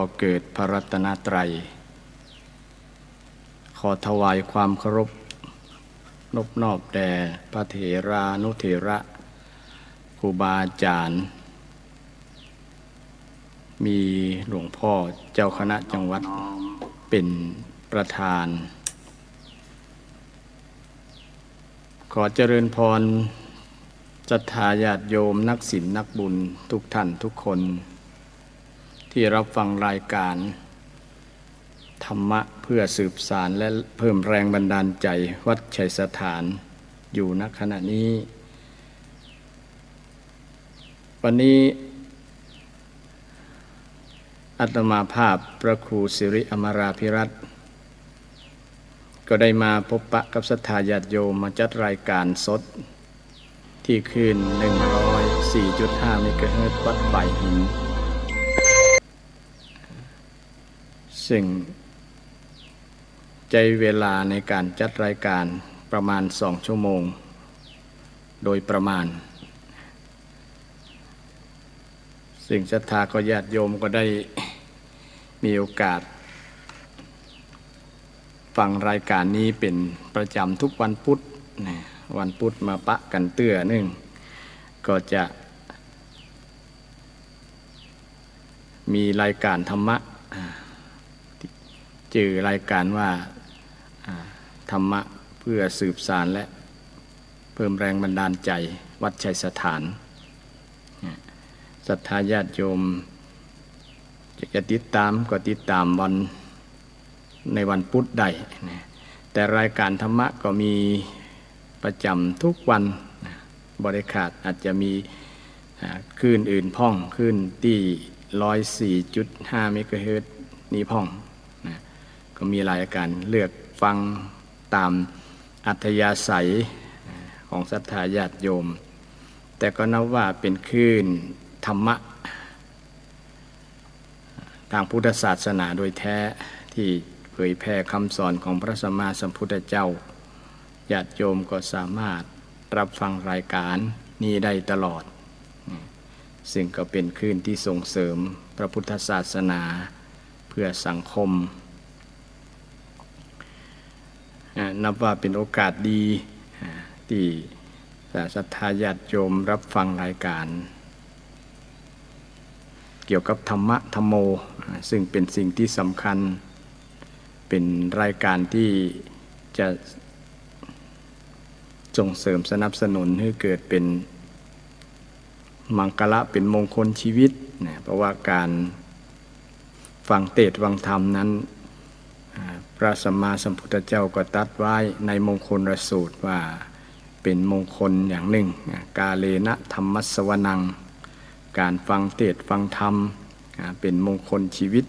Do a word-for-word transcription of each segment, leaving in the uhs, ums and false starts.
ก็เกิดพระรัตนตรัย ขอถวายความเคารพนบนอบแด่พระเถรานุเถระ ครูบาอาจารย์ มีหลวงพ่อเจ้าคณะจังหวัดเป็นประธาน ขอเจริญพรศรัทธาญาติโยมนักศีลนักบุญทุกท่านทุกคน ที่รับฟังรายการธรรมะเพื่อสืบสานและเพิ่มแรงบันดาลใจวัดไชยสถานอยู่ ณ ขณะนี้ วันนี้อาตมาภาพพระครูสิริอมราภิรัตน์ ก็ได้มาพบปะกับศรัทธาญาติโยม มาจัดรายการสดที่คลื่น หนึ่งร้อยสี่จุดห้า เมกะเฮิรตซ์ วัดฝายหิน ซึ่งใจ๊เวลาในการจัดรายการประมาณสองชั่วโมง โดยประมาณ ซึ่งศรัทธาก็ญาติโยมก็ได้มีโอกาสฟังรายการนี้เป็นประจำทุกวันพุธนะ วันพุธมาปะกั๋นเตื้อนึ่ง ก็จะ มีรายการธรรมะ อ่า จื้อรายการว่า อ่า ธรรมะเพื่อสืบสานและเพิ่มแรงบันดาลใจวัดไชยสถาน นะ ศรัทธาญาติโยมจะติดตามก็ติดตามวัน ในวันพุธได้นะ แต่รายการธรรมะก็มีประจำทุกวันนะ บ่ได้ขาด อาจจะมี อ่า คลื่นอื่นพ่อง คลื่นตี้ ร้อยสี่จุดห้า เมกะเฮิรตซ์ นี้พ่องนะ ก็มีรายการเลือกฟังตามอัธยาศัย อ่า ของศรัทธาญาติโยม แต่ก็นับว่าเป็นคลื่นธรรมะ ทางพุทธศาสนาโดยแท้ ที่เผยแผ่คำสอนของพระสัมมาสัมพุทธเจ้า ญาติโยมก็สามารถรับฟังรายการนี้ได้ตลอด ซึ่งก็เป็นคลื่นที่ส่งเสริมพระพุทธศาสนาเพื่อสังคม อ่า นับว่าเป็นโอกาสดี อ่า ที่ศรัทธาญาติโยมรับฟังรายการ เกี่ยวกับธรรมะธัมโม อ่า ซึ่งเป็นสิ่งที่สำคัญ เป็นรายการที่จะส่งเสริมสนับสนุนให้เกิดเป็น มังคละเป็นมงคลชีวิตนะ เพราะว่าการฟังเทศน์ฟังธรรมนั้น อ่า พระสัมมาสัมพุทธเจ้าก็ตรัสไว้ในมงคลสูตรว่าเป็นมงคลอย่างนึ่งนะ กาเลนะธัมมัสสวนัง การฟังเทศน์ฟังธรรม อ่า เป็นมงคลชีวิต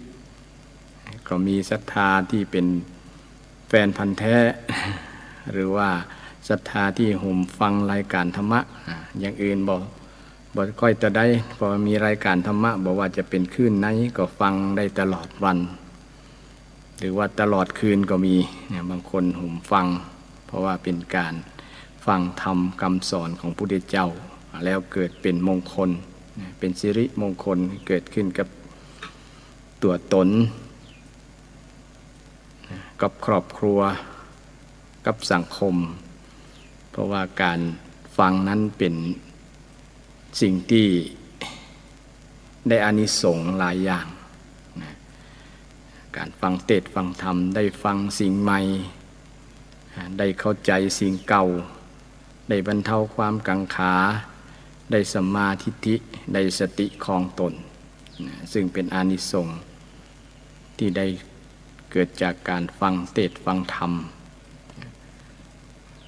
ก็มีศรัทธาที่เป็นแฟนพันธุ์แท้ หรือว่าศรัทธาที่หุ้มฟังรายการธรรมะ อ่า อย่างอื่นบ่ บ่ค่อยเท่าใด พอมีรายการธรรมะ บ่ว่าจะเป็นคลื่นไหนก็ฟังได้ตลอดวัน หรือว่าตลอดคืนก็มีนะ บางคนหุ้มฟัง เพราะว่าเป็นการฟังธรรมคำสอนของพุทธเจ้า แล้วเกิดเป็นมงคลนะ เป็นสิริมงคลเกิดขึ้นกับ ตั๋วต๋น กับครอบครัว กับสังคม เพราะว่าการฟังนั้นเป็นสิ่งที่ได้อานิสงส์หลายอย่างนะ การฟังเทศน์ฟังธรรม ได้ฟังสิ่งใหม่ อ่า ได้เข้าใจ๋สิ่งเก่า ได้บรรเทาความกังขา ได้สัมมาทิฏฐิ ได้สติครองต๋น นะ ซึ่งเป็นอานิสงส์ที่ได้เกิดจากการฟังเทศน์ฟังธรรม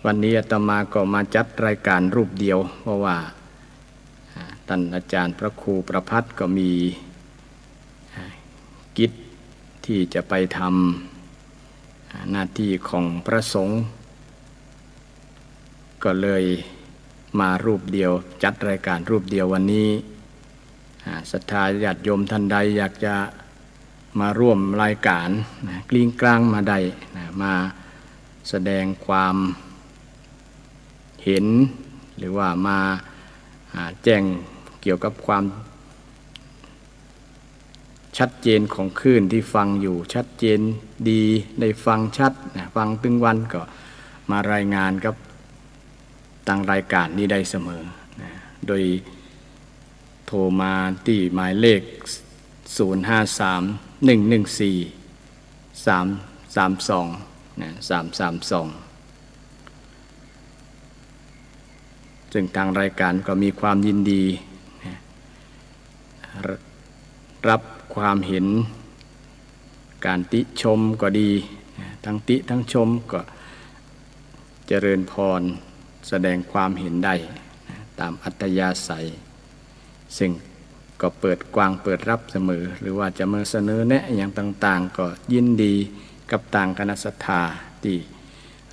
วันนี้อาตมาก็มาจัดรายการรูปเดียว เพราะว่า อ่า ต้านอาจารย์พระครูประภัตก็มี อ่า กิจที่จะไปทำ อ่า หน้าที่ของพระสงฆ์ ก็เลยมารูปเดียว จัดรายการรูปเดียววันนี้ อ่า ศรัทธาญาติโยมท่านใดอยากจะมาร่วมรายการนะ กลิ้งกลางมาได้นะ มาแสดงความเห็น หรือว่ามา อ่า แจ้งเกี่ยวกับความ ชัดเจนของคลื่นตี้ฟังอยู่ ชัดเจนดี ได้ฟังชัดนะ ฟังตึงวันก็มารายงานกับตางรายก๋านนี้ได้เสมอนะ โดยโทรมาตี้หมายเลข ศูนย์ห้าสาม หนึ่งหนึ่งสี่ สามสามสอง นะ สามสามสอง ซึ่งตางรายก๋านก็มีความยินดีนะ ร- รับความเห็น ก๋านติชมก็ดีนะ ตึงติตึงชมก็เจริญพร แสดงความเห็นได้นะ ต๋ามอัธยาศัย ซึ่งก็เปิดกว้างเปิดฮับเสมอ หรือว่าจะมาเสนอแนะอะหยังต่างๆ ก็ยินดีกับตางคณะศรัทธาตี้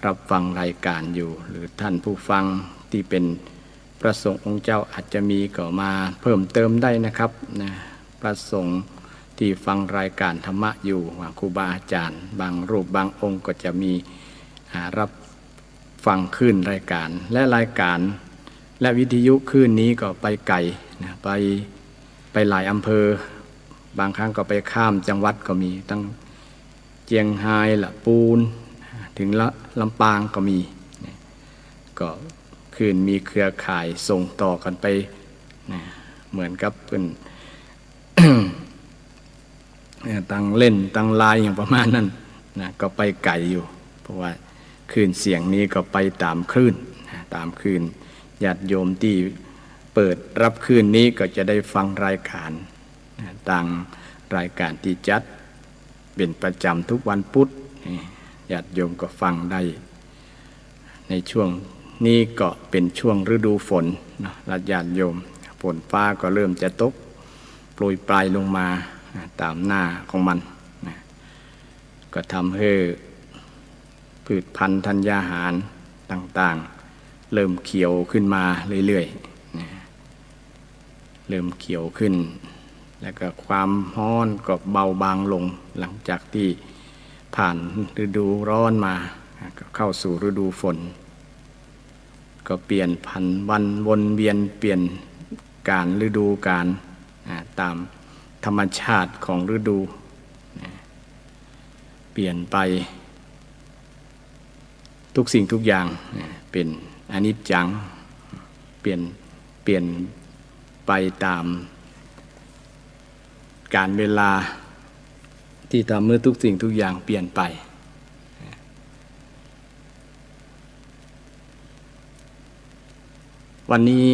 รับฟังรายก๋านอยู่ หรือต้านผู้ฟังตี้เป๋นพระสงฆ์องค์เจ้าอาจจะมีก็มาเพิ่มเติมได้นะครับนะ พระสงฆ์ตี้ฟังรายก๋านธรรมะอยู่ ว่าครูบาอาจ๋ารย์บางรูปบางองค์ก็จะมี อ่า รับฟังคลื่นรายก๋าน และรายก๋าน และวิทยุคลื่นนี้ก็ไปไก๋นะ ไป ไปหลายอำเภอ บางครั้งก็ไปข้ามจังหวัดก็มี ตึงเจียงฮาย ละปูน เถิงละ ลำปางก็มีนะ ก็คลื่นมีเครือข่ายส่งต่อกั๋นไปนะ เหมือนกับเปิ้น เอ่อ ตางเล่น ตางไลน์ อะหยังประมาณนั้นนะ ก็ไปไก๋อยู่ เพราะว่าคลื่นเสียงนี้ก็ไปต๋ามคลื่นนะ ต๋ามคลื่น ญาติโยมตี้เปิดฮับคลื่นนี้ก็จะได้ฟังรายก๋านนะ ตางรายก๋านตี้จัดเป๋นประจ๋ำทุกวันปุธนี่ ญาติโยมก็ฟังได้ ในช่วงนี้ก็เป๋นช่วงฤดูฝนเนาะ ญาติโยม ฝนฟ้าก็เริ่มจะตกโปรยปรายลงมานะ ต๋ามหน้าของมันนะ ก็ทำหื้อพืชพันธุ์ธัญญาหารต่างๆ เริ่มเขียวขึ้นมาเรื่อยๆ นะ เริ่มเขียวขึ้น แล้วก็ความฮ้อนก็เบาบางลง หลังจากตี้ผ่านฤดูร้อนมา ก็เข้าสู่ฤดูฝน ก็เปลี่ยนผันวันวนเวียน เปลี่ยนก๋าลฤดูก๋าล อ่า ต๋ามธรรมชาติของฤดู นะ เปลี่ยนไป ทุกสิ่งทุกอย่างนะ เป๋นอนิจจัง เปลี่ยน เปลี่ยนไปต๋ามก๋าลเวลา ตี้ทำหื้อทุกสิ่งทุกอย่างเปลี่ยนไป วันนี้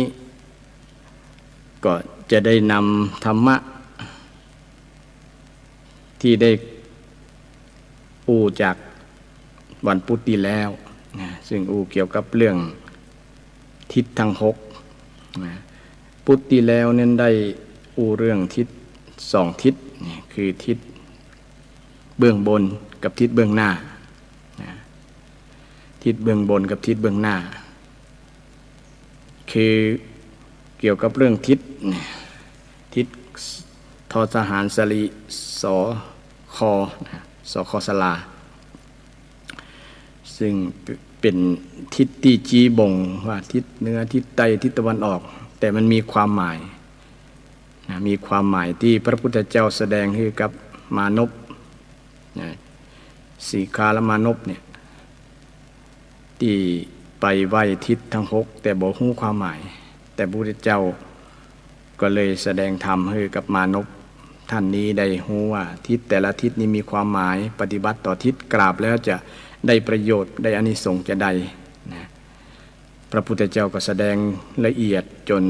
ก็จะได้นำธรรมะ ตี้ได้อู้จากวันปุธตี้แล้วนะ ซึ่งอู้เกี่ยวกับเรื่องทิศตึงหกนะ ปุธตี้แล้วนั้นได้อู้เรื่องทิศสองทิศนะ คือทิศเบื้องบนกับทิศเบื้องหน้านะ ทิศเบื้องบนกับทิศเบื้องหน้า คือเกี่ยวกับเรื่องทิศนะ ทิศ ทอ ทหาร สระอิ สอ คอ นะ สอ คอ สระอา ซึ่งเป๋นทิศตี้จี้บ่งว่าทิศเหนือ ทิศใต้ ทิศตะวันออก แต่มันมีความหมายนะ มีความหมายตี้พระพุทธเจ้าแสดงหื้อกับมานพนะ สีคารมานพเนี่ย ตี้ไปไหว้ทิศตึงหก แต่บ่ฮู้ความหมาย แต่พระพุทธเจ้าก็เลยแสดงธรรมหื้อกับมานพต้านนี้ได้ฮู้ว่าทิศแต่ละทิศนี้มีความหมาย ปฏิบัติต่อทิศ กราบแล้วจะได้ประโยชน์ ได้อานิสงส์จะใดนะ พระพุทธเจ้าก็แสดงละเอียดจ๋น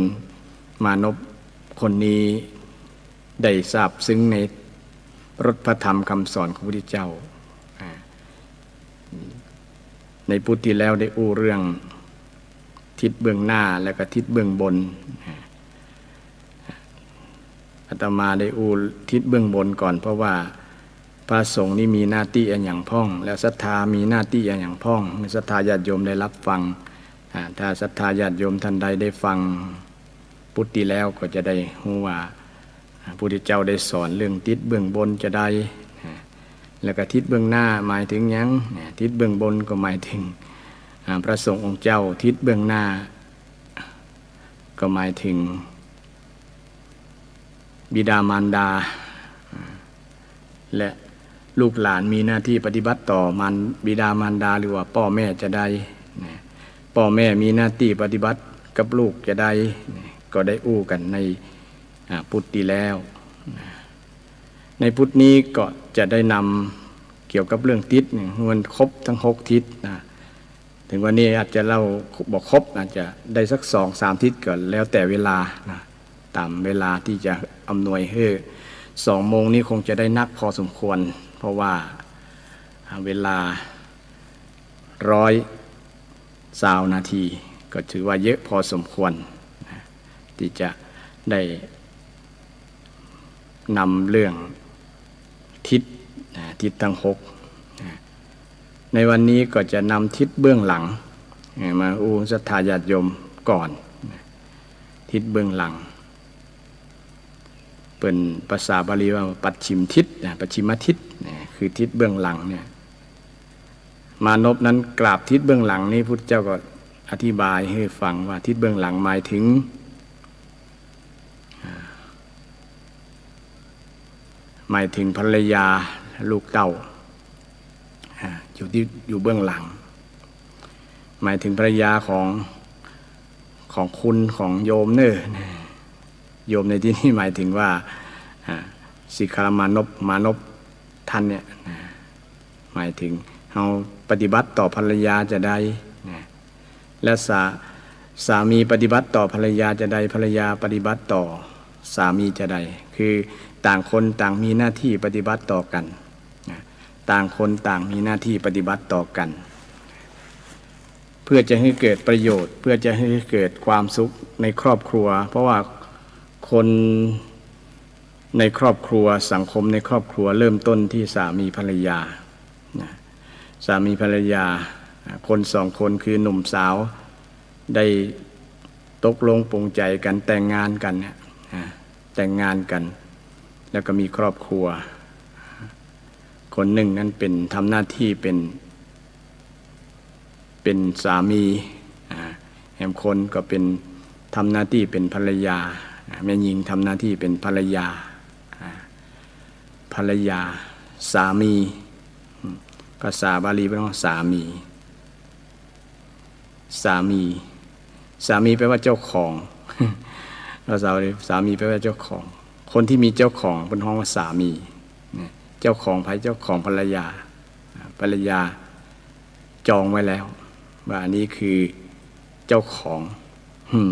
มานพคนนี้ได้ซาบซึ้งในรสพระธรรมคำสอนของพระพุทธเจ้า อ่า ในปุธตี้แล้วได้อู้เรื่องทิศเบื้องหน้าและก็ทิศเบื้องบน อ่า อาตมาได้อู้ทิศเบื้องบนก่อน เพราะว่าพระสงฆ์นี่มีหน้าตี้อะหยังพ่อง แล้วศรัทธามีหน้าตี้อะหยังพ่อง หื้อศรัทธาญาติโยมได้ฮับฟัง อ่า ถ้าศรัทธาญาติโยมต้านใดได้ฟังปุธตี้แล้วก็จะได้ฮู้ว่า อ่า พระพุทธเจ้าได้สอนเรื่องทิศเบื้องบนจะใด อ่า แล้วก็ทิศเบื้องหน้าหมายเถิงหยัง อ่า ทิศเบื้องบนก็หมายเถิง อ่า พระสงฆ์องค์เจ้า ทิศเบื้องหน้า ก็หมายเถิงบิดามารดา อ่า และลูกหลานมีหน้าตี้ปฏิบัติต่อมาร บิดามารดา หรือว่าป้อแม่จาใด นะ ป้อแม่มีหน้าตี้ปฏิบัติกับลูกจาใด นะ ก็ได้อู้กั๋นใน อ่า ปุตตี้แล้ว นะ ในปุตตี้นี้ก็จะได้นำเกี่ยวกับเรื่องทิศเนี่ย มันครบตึงหกทิศ นะ เถิงวันนี้อาจจะเล่าบ่ครบ อาจจะได้สักสองสามทิศก็แล้วแต่เวลานะ ต๋ามเวลาตี้จะอำนวยหื้อ สองโมงนี้คงจะได้นักพอสมควร เพราะว่า อ่า เวลา ร้อยซาวนาที ก็ถือว่าเยอะพอสมควรนะ ตี้จะได้ นำเรื่องทิศ นะ ทิศตึงหก นะ ในวันนี้ก็จะนำทิศเบื้องหลัง นะ มาอู้ศรัทธาญาติโยมก่อน นะ ทิศเบื้องหลัง เปิ้นภาษาบาลีว่าปัจฉิมทิศ นะ ปัจฉิมทิศ นะ คือทิศเบื้องหลังเนี่ย มานพนั้นกราบทิศเบื้องหลังนี้ พุทธเจ้าก็อธิบายหื้อฟังว่าทิศเบื้องหลังหมายถึง อ่า หมายถึงภรรยาลูกเต้า อ่า อยู่ตี้ อยู่เบื้องหลัง หมายถึงภรรยาของ ของคุณ ของโยมเน่อ โยมในตี้นี้หมายถึงว่า อ่า สิกขามานพ มานพท่านเนี่ย นะ หมายถึงเฮาปฏิบัติต่อภรรยาจาใด นะ และสา- สามีปฏิบัติต่อภรรยาจาใด ภรรยาปฏิบัติต่อสามีจาใด คือต่างคนต่างมีหน้าตี้ปฏิบัติต่อกั๋น นะ ต่างคนต่างมีหน้าตี้ปฏิบัติต่อกั๋น เพื่อจะหื้อเกิดประโยชน์ เพื่อจะหื้อเกิดความสุขในครอบครัว เพราะว่าคนในครอบครัว สังคมในครอบครัวเริ่มต้นตี้สามีภรรยา นะ สามีภรรยา อ่า คนสองคนคือหนุ่มสาว ได้ตกลงปลงใจ๋กั๋น แต่งงานกั๋นเนี่ย อ่า แต่งงานกั๋น แล้วก็มีครอบครัว คนนึ่งนั้นเป๋น ทำหน้าตี้เป๋น เป๋นสามี อ่า แหมคนก็เป๋น ทำหน้าตี้เป๋นภรรยา อ่า แม่ญิงทำหน้าตี้เป๋นภรรยา อ่า ภรรยา สามี อืม ภาษาบาลีเปิ้นว่าสามี สามี สามีแปลว่าเจ้าของ ภาษาบาลี สามีแปลว่าเจ้าของ คนตี้มีเจ้าของเปิ้นฮ้องว่าสามี เนี่ย เจ้าของใผ เจ้าของภรรยา อ่า ภรรยาจองไว้แล้ว ว่าอันนี้คือเจ้าของ อืม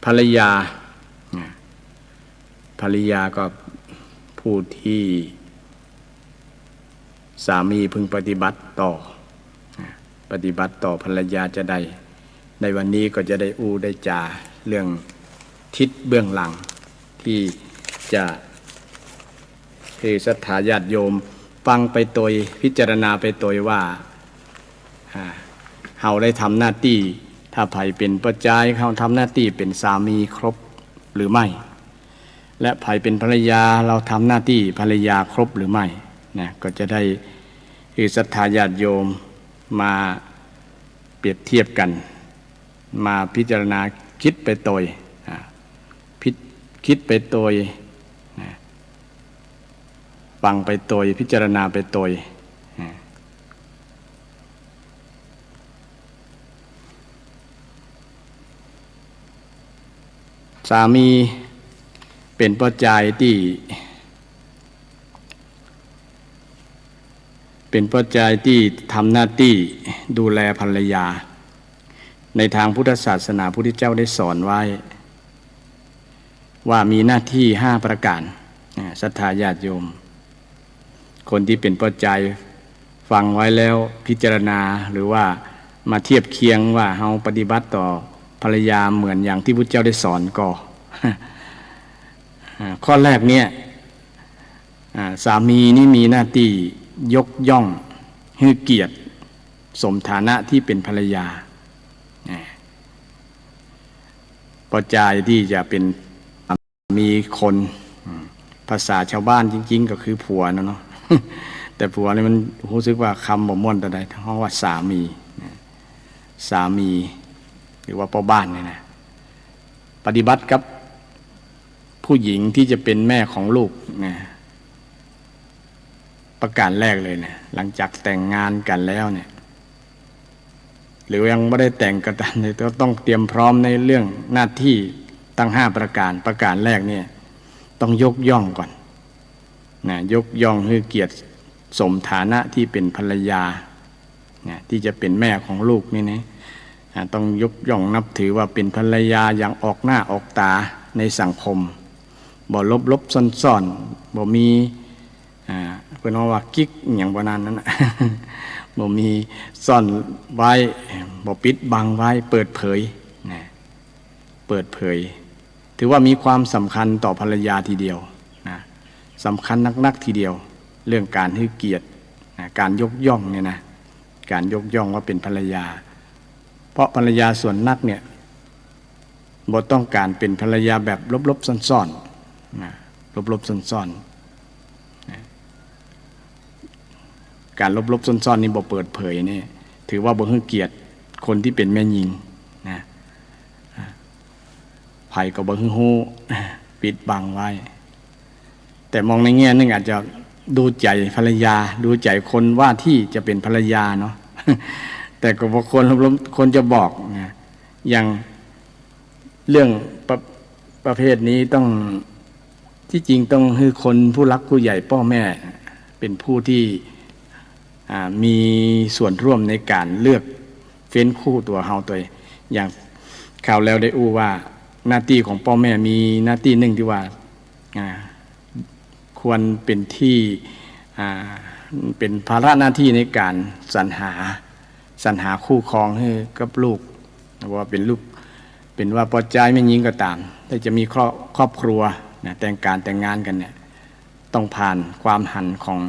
ภรรยา นะ ภรรยาก็ผู้ตี้สามีพึงปฏิบัติต่อ นะ ปฏิบัติต่อภรรยาจาใด ในวันนี้ก็จะได้อู้ได้จ๋าเรื่องทิศเบื้องหลัง ตี้จะ หื้อศรัทธาญาติโยมฟังไปตวย พิจารณาไปตวยว่า อ่า เฮาได้ทำหน้าตี้ ถ้าใผเป๋นป้อจาย เฮาทำหน้าตี้เป๋นสามีครบหรือไม่ และใผเป๋นภรรยา เฮาทำหน้าตี้ภรรยาครบหรือไม่ นะ ก็จะได้ หื้อศรัทธาญาติโยมมาเปรียบเทียบกั๋น มาพิจารณา กึ๊ดไปตวย อ่า พิ- กึ๊ดไปตวย นะ ฟังไปตวย พิจารณาไปตวย นะ สามีเป๋นป้อจายตี้ เป๋นป้อจายตี้ทำหน้าตี้ดูแลภรรยา ในตางพุทธศาสนา พุทธเจ้าได้สอนไว้ ว่ามีหน้าตี้ห้าประก๋าน อ่า ศรัทธาญาติโยม คนตี้เป๋นป้อจายฟังไว้แล้วพิจารณา หรือว่ามาเทียบเคียงว่าเฮาปฏิบัติต่อภรรยาเหมือนอย่างตี้พุทธเจ้าได้สอนก่อ อ่า ข้อแรกเนี่ย อ่า สามีนี่มีหน้าตี้ยกย่อง หื้อเกียรติ สมฐานะตี้เป๋นภรรยา อ่า ป้อจายตี้จะเป๋นสามีคน อืม ภาษาชาวบ้านจริงๆ ก็คือผัวนะเนาะ แต่ผัวนี่มันฮู้สึกว่ากำบ่ม่วนเต้าใด ฮ้องว่าสามี นะ สามี หรือว่าป้อบ้านนี่นะ ปฏิบัติกับผู้หญิงตี้จะเป๋นแม่ของลูกนะ ประก๋านแรกเลยนะ หลังจากแต่งงานกั๋นแล้วเนี่ย หรือยังบ่ได้แต่งก็ต๋ามเนี่ย ก็ต้องเตรียมพร้อมในเรื่องหน้าตี้ตังห้าประก๋าน ประก๋านแรกเนี่ย ต้องยกย่องก่อนนะ ยกย่องหื้อเกียรติสมฐานะตี้เป๋นภรรยา นะ ตี้จะเป๋นแม่ของลูกนี่นะ อ่า ต้องยกย่องนับถือว่าเป๋นภรรยาอย่างออกหน้าออกต๋าในสังคม บ่หลบๆ ซ่อนๆ บ่มี อ่า เปิ้นฮ้องว่ากิ๊กอะหยังบ่นั้นนั่นน่ะ บ่มีซ่อนไว้ บ่ปิดบังไว้ เปิดเผยนะ เปิดเผย ถือว่ามีความสำคัญต่อภรรยาทีเดียวนะ สำคัญนักๆ ทีเดียว เรื่องก๋านหื้อเกียรตินะ ก๋านยกย่องเนี่ยนะ ก๋านยกย่องว่าเป๋นภรรยา เพราะภรรยาส่วนนักเนี่ย บ่ต้องก๋านเป๋นภรรยาแบบหลบๆ ซ่อนๆ นะ หลบๆ ซ่อนๆ นะ ก๋านหลบๆ ซ่อนๆ นี่บ่เปิดเผยนี่ ถือว่าบ่หื้อเกียรติคนตี้เป๋นแม่ญิงนะ อ่า ใผก็บ่หื้อฮู้ ปิดบังไว้ แต่มองในแง่นึ่งอาจจะดูใจ๋ภรรยา ดูใจ๋คนว่าตี้จะเป๋นภรรยาเนาะ แต่ก็บ่ควรหลบๆ ควรจะบอกนะ อย่างเรื่องประ ประเภทนี้ต้อง ตี้จริงต้องหื้อคนผู้หลักผู้ใหญ่ป้อแม่เป๋นผู้ตี้ อ่า มีส่วนร่วมในก๋านเลือกเฟ้นคู่ตั๋วเฮาตวย อย่างคราวแล้วได้อู้ว่าหน้าตี้ของป้อแม่มีหน้าตี้นึ่งตี้ว่า อ่า ควรเป๋นตี้ อ่า เป๋นภาระหน้าตี้ในก๋านสรรหา สรรหาคู่ครองหื้อกับลูก ว่าเป๋นลูก เป๋นว่าป้อจายแม่ญิงก็ต๋าม ถ้าจะมีครอบ ครอบครัวนะ แต่งก๋านแต่งงานกั๋นเนี่ย ต้องผ่านความหันของ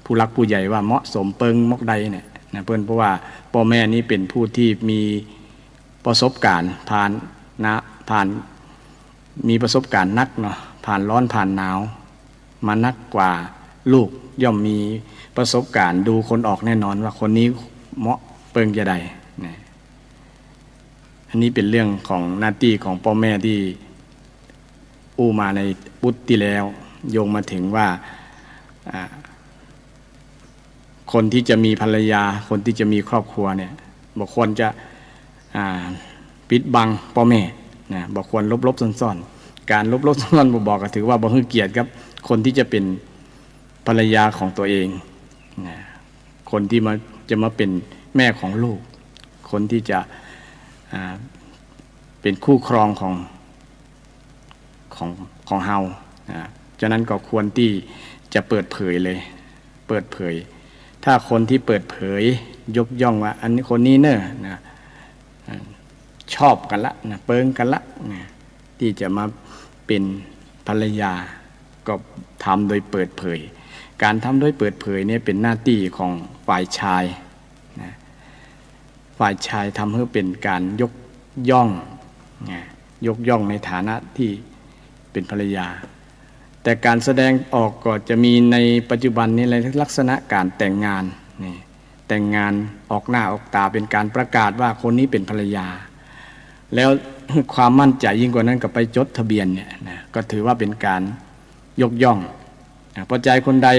ผู้หลักผู้ใหญ่ว่าเหมาะสมเปิงมอกใดเนี่ยนะ เปิ้น เพราะว่าป้อแม่นี้เป๋นผู้ตี้มีประสบก๋ารณ์ผ่านนะ ผ่าน มีประสบก๋ารณ์นักเนาะ ผ่านร้อนผ่านหนาวมานักกว่าลูก ย่อมมีประสบก๋ารณ์ดูคนออกแน่นอนว่าคนนี้เหมาะเปิงจะใดนะ อันนี้เป๋นเรื่องของหน้าตี้ของป้อแม่ตี้อู้มาในปุตตี้แล้ว โยงมาเถิงว่า อ่า คนตี้จะมีภรรยา คนตี้จะมีครอบครัวเนี่ย บ่ควรจะ อ่า ปิดบังป้อแม่นะ บ่ควรหลบๆ ซ่อนๆ ก๋านหลบๆ ซ่อนๆ บ่บอกก็ถือว่าบ่หื้อเกียรติกับคนตี้จะเป๋นภรรยาของตั๋วเองนะ คนตี้มา จะมาเป๋นแม่ของลูก คนตี้จะ อ่า เป๋นคู่ครองของ ของ ของเฮานะ ฉะนั้นก็ควรตี้จะเปิดเผยเลย เปิดเผย ถ้าคนตี้เปิดเผยยกย่องว่า อันนี้ คนนี้เน่อนะ อ่า ชอบกั๋นละนะ เปิงกั๋นละนะ ตี้จะมาเป๋นภรรยา ก็ทำโดยเปิดเผย ก๋านทำโดยเปิดเผยเนี่ยเป๋นหน้าตี้ของฝ่ายจายนะ ฝ่ายจายทำหื้อเป๋นก๋านยกย่องนะ ยกย่องในฐานะตี้เป๋นภรรยา แต่ก๋านแสดงออกก็จะมีในปัจจุบันนี้ในลักษณะก๋านแต่งงานนี่ แต่งงานออกหน้าออกต๋าเป๋นก๋านประกาศว่าคนนี้เป๋นภรรยา แล้วความมั่นใจ๋ยิ่งกว่านั้นก็ไปจดทะเบียนเนี่ยนะ ก็ถือว่าเป๋นก๋านยกย่องนะ ป้อจายคนใด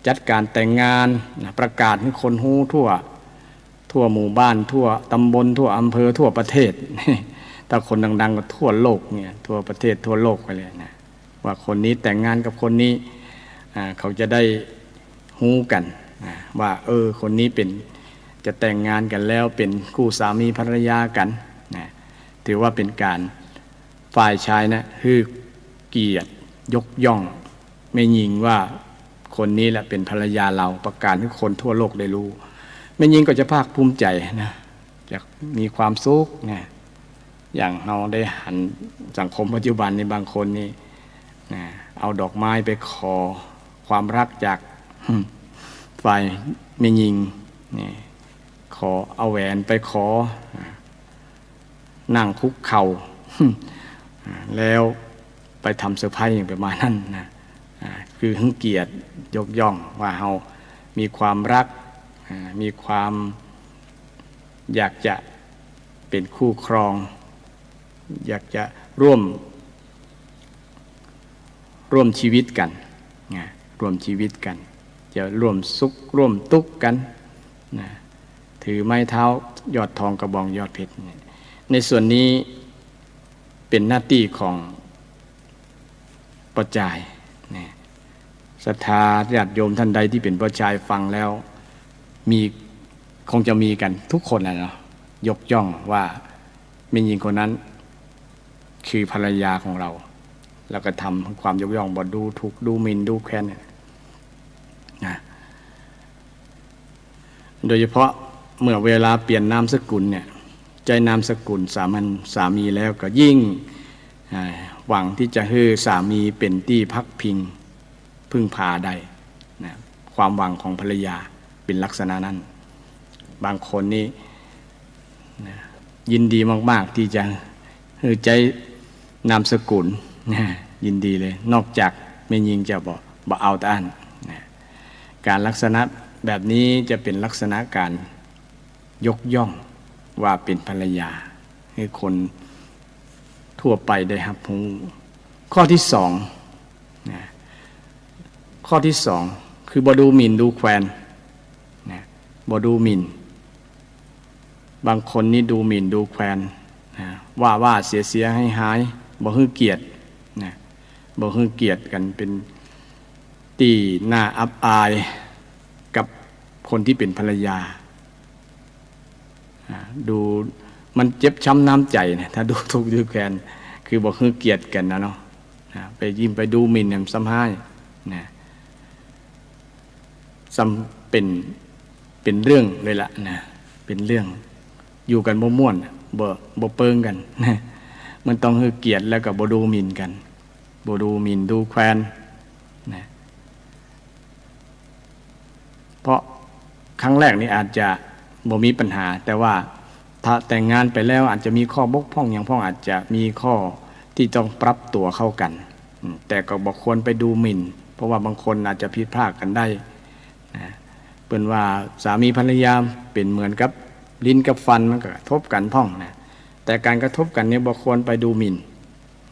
จัดก๋านแต่งงานนะ ประกาศหื้อคนฮู้ทั่ว ทั่วหมู่บ้าน ทั่วต๋ำบล ทั่วอำเภอ ทั่วประเทศ ถ้าคนดังๆ ก็ทั่วโลกเนี่ย ทั่วประเทศ ทั่วโลกไปเลยนะ ว่าคนนี้แต่งงานกับคนนี้ อ่า เขาจะได้ฮู้กั๋นนะ ว่า เออ คนนี้เป๋น จะแต่งงานกั๋นแล้ว เป๋นคู่สามีภรรยากั๋นนะ ถือว่าเป๋นก๋าน ฝ่ายจายนะ หื้อเกียรติยกย่องแม่ญิงว่าคนนี้แหละเป๋นภรรยาเฮา ประกาศหื้อคนทั่วโลกได้ฮู้ แม่ญิงก็จะภาคภูมิใจ๋นะ จะมีความสุขนะ อย่างเฮาได้หันสังคมปัจจุบันนี้ บางคนนี่นะ เอาดอกไม้ไปขอความฮักจาก ฝ่ายแม่ญิงนี่ ขอเอาแหวนไปขอ นั่งคุกเข่า แล้วไปทำเซอร์ไพรส์อย่างประมาณนั้นนะ อ่า คือหื้อเกียรติยกย่องว่าเฮามีความฮัก อ่า มีความอยากจะเป๋นคู่ครอง อยากจะร่วม ร่วมชีวิตกันนะ ร่วมชีวิตกัน จะร่วมสุขร่วมตุ๊กข์กันนะ ถือไม้เท้ายอดทองกระบองยอดเพชรเนี่ย ในส่วนนี้เป็นหน้าตี้ของป้อจายนะ ศรัทธาญาติโยมท่านใดตี้เป๋นป้อจายฟังแล้ว มี คงจะมีกั๋นกู้คนแหละเนาะ ยกย่องว่าแม่ญิงคนนั้นคือภรรยาของเรา แล้วก็ทำความยกย่อง บ่ดูถูก ดูหมิ่น ดูแควนเนี่ยนะ โดยเฉพาะเมื่อเวลาเปลี่ยนนามสกุลเนี่ย ใจ๊นามสกุลสามัญสามีแล้วก็ยิ่ง อ่า หวังตี้จะหื้อสามีเป๋นตี้พักพิงพึ่งพาได้นะ ความหวังของภรรยาเป๋นลักษณะนั้น บางคนนี่นะ ยินดีมากๆ ตี้จะหื้อใจ๊นามสกุลนะ ยินดีเลย นอกจากแม่ญิงจะบ่ บ่เอาตะอั้นนะ การลักษณะแบบนี้จะเป๋นลักษณะการยกย่องว่าเป๋นภรรยา หื้อคนทั่วไปได้ฮับฮู้ ข้อตี้สองนะ ข้อตี้สองคือบ่ดูหมิ่นดูแควนนะ บ่ดูหมิ่น บางคนนี่ดูหมิ่นดูแควนนะ ว่าว่าเสียเสียหายหาย บ่หื้อเกียรตินะ บ่หื้อเกียรติกั๋น เป๋นตี้น่าอับอายกับคนตี้เป๋นภรรยา อ่า ดูมันเจ็บช้ำน้ำใจ๋นะ ถ้าดูถูกดูแควน คือบ่หื้อเกียรติกั๋นนะเนาะ อ่า ไปยิ่งไปดูหมิ่นเนี่ยมันซ้ำฮ้ายนะ ซ้ำเป๋น เป๋นเรื่องเลยละนะ เป๋นเรื่อง อยู่กั๋นบ่ม่วน บ่ บ่เปิงกั๋นนะ มันต้องหื้อเกียรติแล้วก็บ่ดูหมิ่นกั๋น บ่ดูหมิ่นดูแควนนะ เพราะครั้งแรกนี่อาจจะบ่มีปัญหา แต่ว่าถ้าแต่งงานไปแล้วอาจจะมีข้อบกพร่องหยังพ่อง อาจจะมีข้อตี้ต้องปรับตั๋วเข้ากั๋น อืม แต่ก็บ่ควรไปดูหมิ่น เพราะว่าบางคนอาจจะผิดพลาดกั๋นได้นะ เปิ้นว่าสามีภรรยาเป๋นเหมือนกับลิ้นกับฟัน มันก็กระทบกั๋นพ่องนะ แต่การกระทบกั๋นเนี่ยบ่ควรไปดูหมิ่น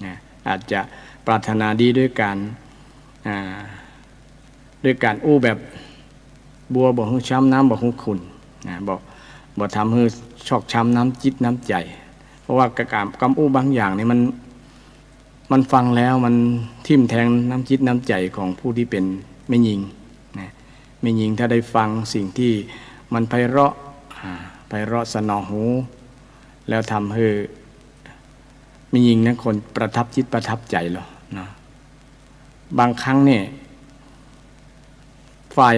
นะ อาจจะปรารถนาดีด้วยการ อ่า ด้วยการอู้แบบบัวบ่ฮู้ช้ำน้ำบ่ฮู้ขุ่นนะ บ่ บ่ทำหื้อชอกช้ำน้ำจิตน้ำใจ๋ เพราะว่ากำ กำอู้บางอย่างนี่มัน มันฟังแล้วมันทิ่มแทงน้ำจิตน้ำใจ๋ของผู้ตี้เป๋นแม่ญิงนะ แม่ญิงถ้าได้ฟังสิ่งตี้มันไพเราะ อ่า ไพเราะสนอหู แล้วทำหื้อแม่ญิงนั้นคนประทับจิตประทับใจ๋ลอเนาะ บางครั้งเนี่ย ฝ่าย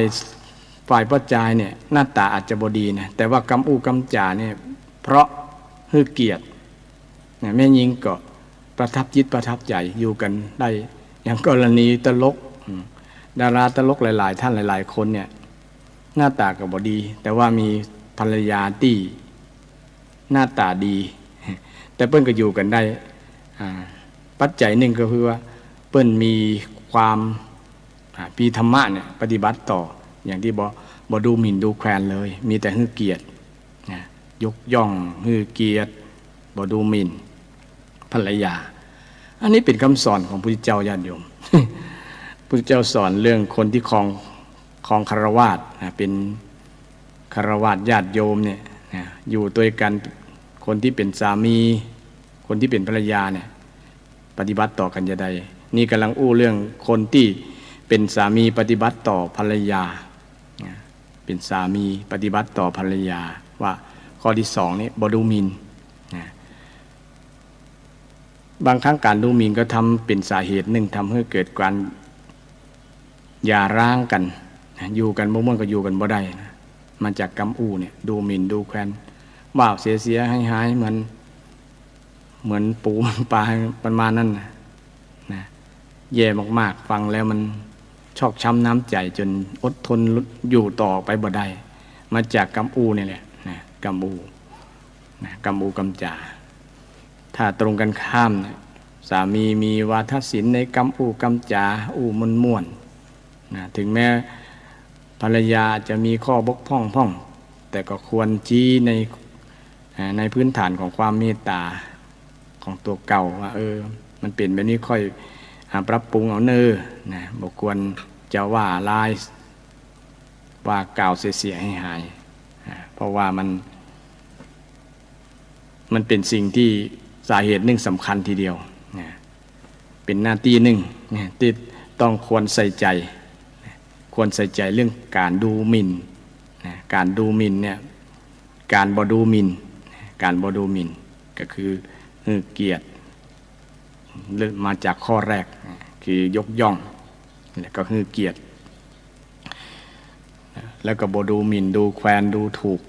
ฝ่ายป้อจายเนี่ย หน้าต๋าอาจจะบ่ดีนะ แต่ว่ากำอู้กำจ๋าเนี่ย เพราะหื้อเกียรตินะ แม่ญิงก็ประทับจิตประทับใจ๋ อยู่กั๋นได้ อย่างกรณีตลก อืม ดาราตลกหลายๆ ท่านหลายๆ คนเนี่ย หน้าต๋าก็บ่ดี แต่ว่ามีภรรยาตี้หน้าต๋าดี แต่เปิ้นก็อยู่กั๋นได้ อ่า ปัจจัยนึ่งก็คือว่าเปิ้นมีความ อ่า มีธรรมะเนี่ยปฏิบัติต่อ อย่างตี้บ่ บ่ดูหมิ่นดูแควนเลย มีแต่หื้อเกียรตินะ ยกย่อง หื้อเกียรติ บ่ดูหมิ่นภรรยา อันนี้เป๋นกำสอนของพุทธเจ้าญาติโยม พุทธเจ้าสอนเรื่องคนตี้ครอง ครองฆราวาสนะ เป๋นฆราวาสญาติโยมเนี่ยนะ อยู่ตวยกั๋น คนตี้เป๋นสามี คนตี้เป๋นภรรยาเนี่ย ปฏิบัติต่อกั๋นจาใด นี่ก่ำลังอู้เรื่องคนตี้เป๋นสามีปฏิบัติต่อภรรยานะ เป๋นสามีปฏิบัติต่อภรรยา ว่าข้อตี้สองนี่บ่ดูหมิ่นนะ บางครั้งก๋านดูหมิ่นก็ทำเป๋นสาเหตุนึ่ง ทำหื้อเกิดก๋านหย่าร้างกั๋นนะ อยู่กั๋นบ่ม่วนก็อยู่กั๋นบ่ได้นะ มาจากกำอู้เนี่ย ดูหมิ่นดูแควน ว่าเสียเสียหายหาย เหมือน เหมือนปูเหมือนปลา ประมาณนั้นนะ นะ แย่มากๆ ฟังแล้วมันชอกช้ำน้ำใจ๋จ๋นอดทนอยู่ต่อไปบ่ได้ มาจากกำอู้นี่แหละนะ กำอู้นะ กำอู้กำจ๋า ถ้าตรงกั๋นข้ามเนี่ย สามีมีวาทศิลป์ในกำอู้กำจ๋า อู้ม่วนๆ นะ ถึงแม้ภรรยาจะมีข้อบกพร่องพ่อง แต่ก็ควรจี้ใน อ่า ในพื้นฐานของความเมตต๋า ของตั๋วเก่าว่า เออ มันเป๋นแบบนี้ ค่อย อ่า ปรับปรุงเอาเน่อ นะ บ่ควรจะว่าร้าย ว่ากล่าวเสียหายๆ อ่า เพราะว่ามัน มันเป๋นสิ่งตี้ สาเหตุนึ่งสำคัญทีเดียว นะ เป๋นหน้าตี้นึ่ง นะ ตี้ต้องควรใส่ใจ๋ นะ ควรใส่ใจ๋เรื่องก๋านดูหมิ่น นะ ก๋านดูหมิ่นเนี่ย ก๋านบ่ดูหมิ่น นะ ก๋านบ่ดูหมิ่น ก็คือหื้อเกียรติ เริ่มมาจากข้อแรก นะ คือยกย่อง แล้วก็หื้อเกียรติ นะ แล้วก็บ่ดูหมิ่น ดูแควน ดูถูก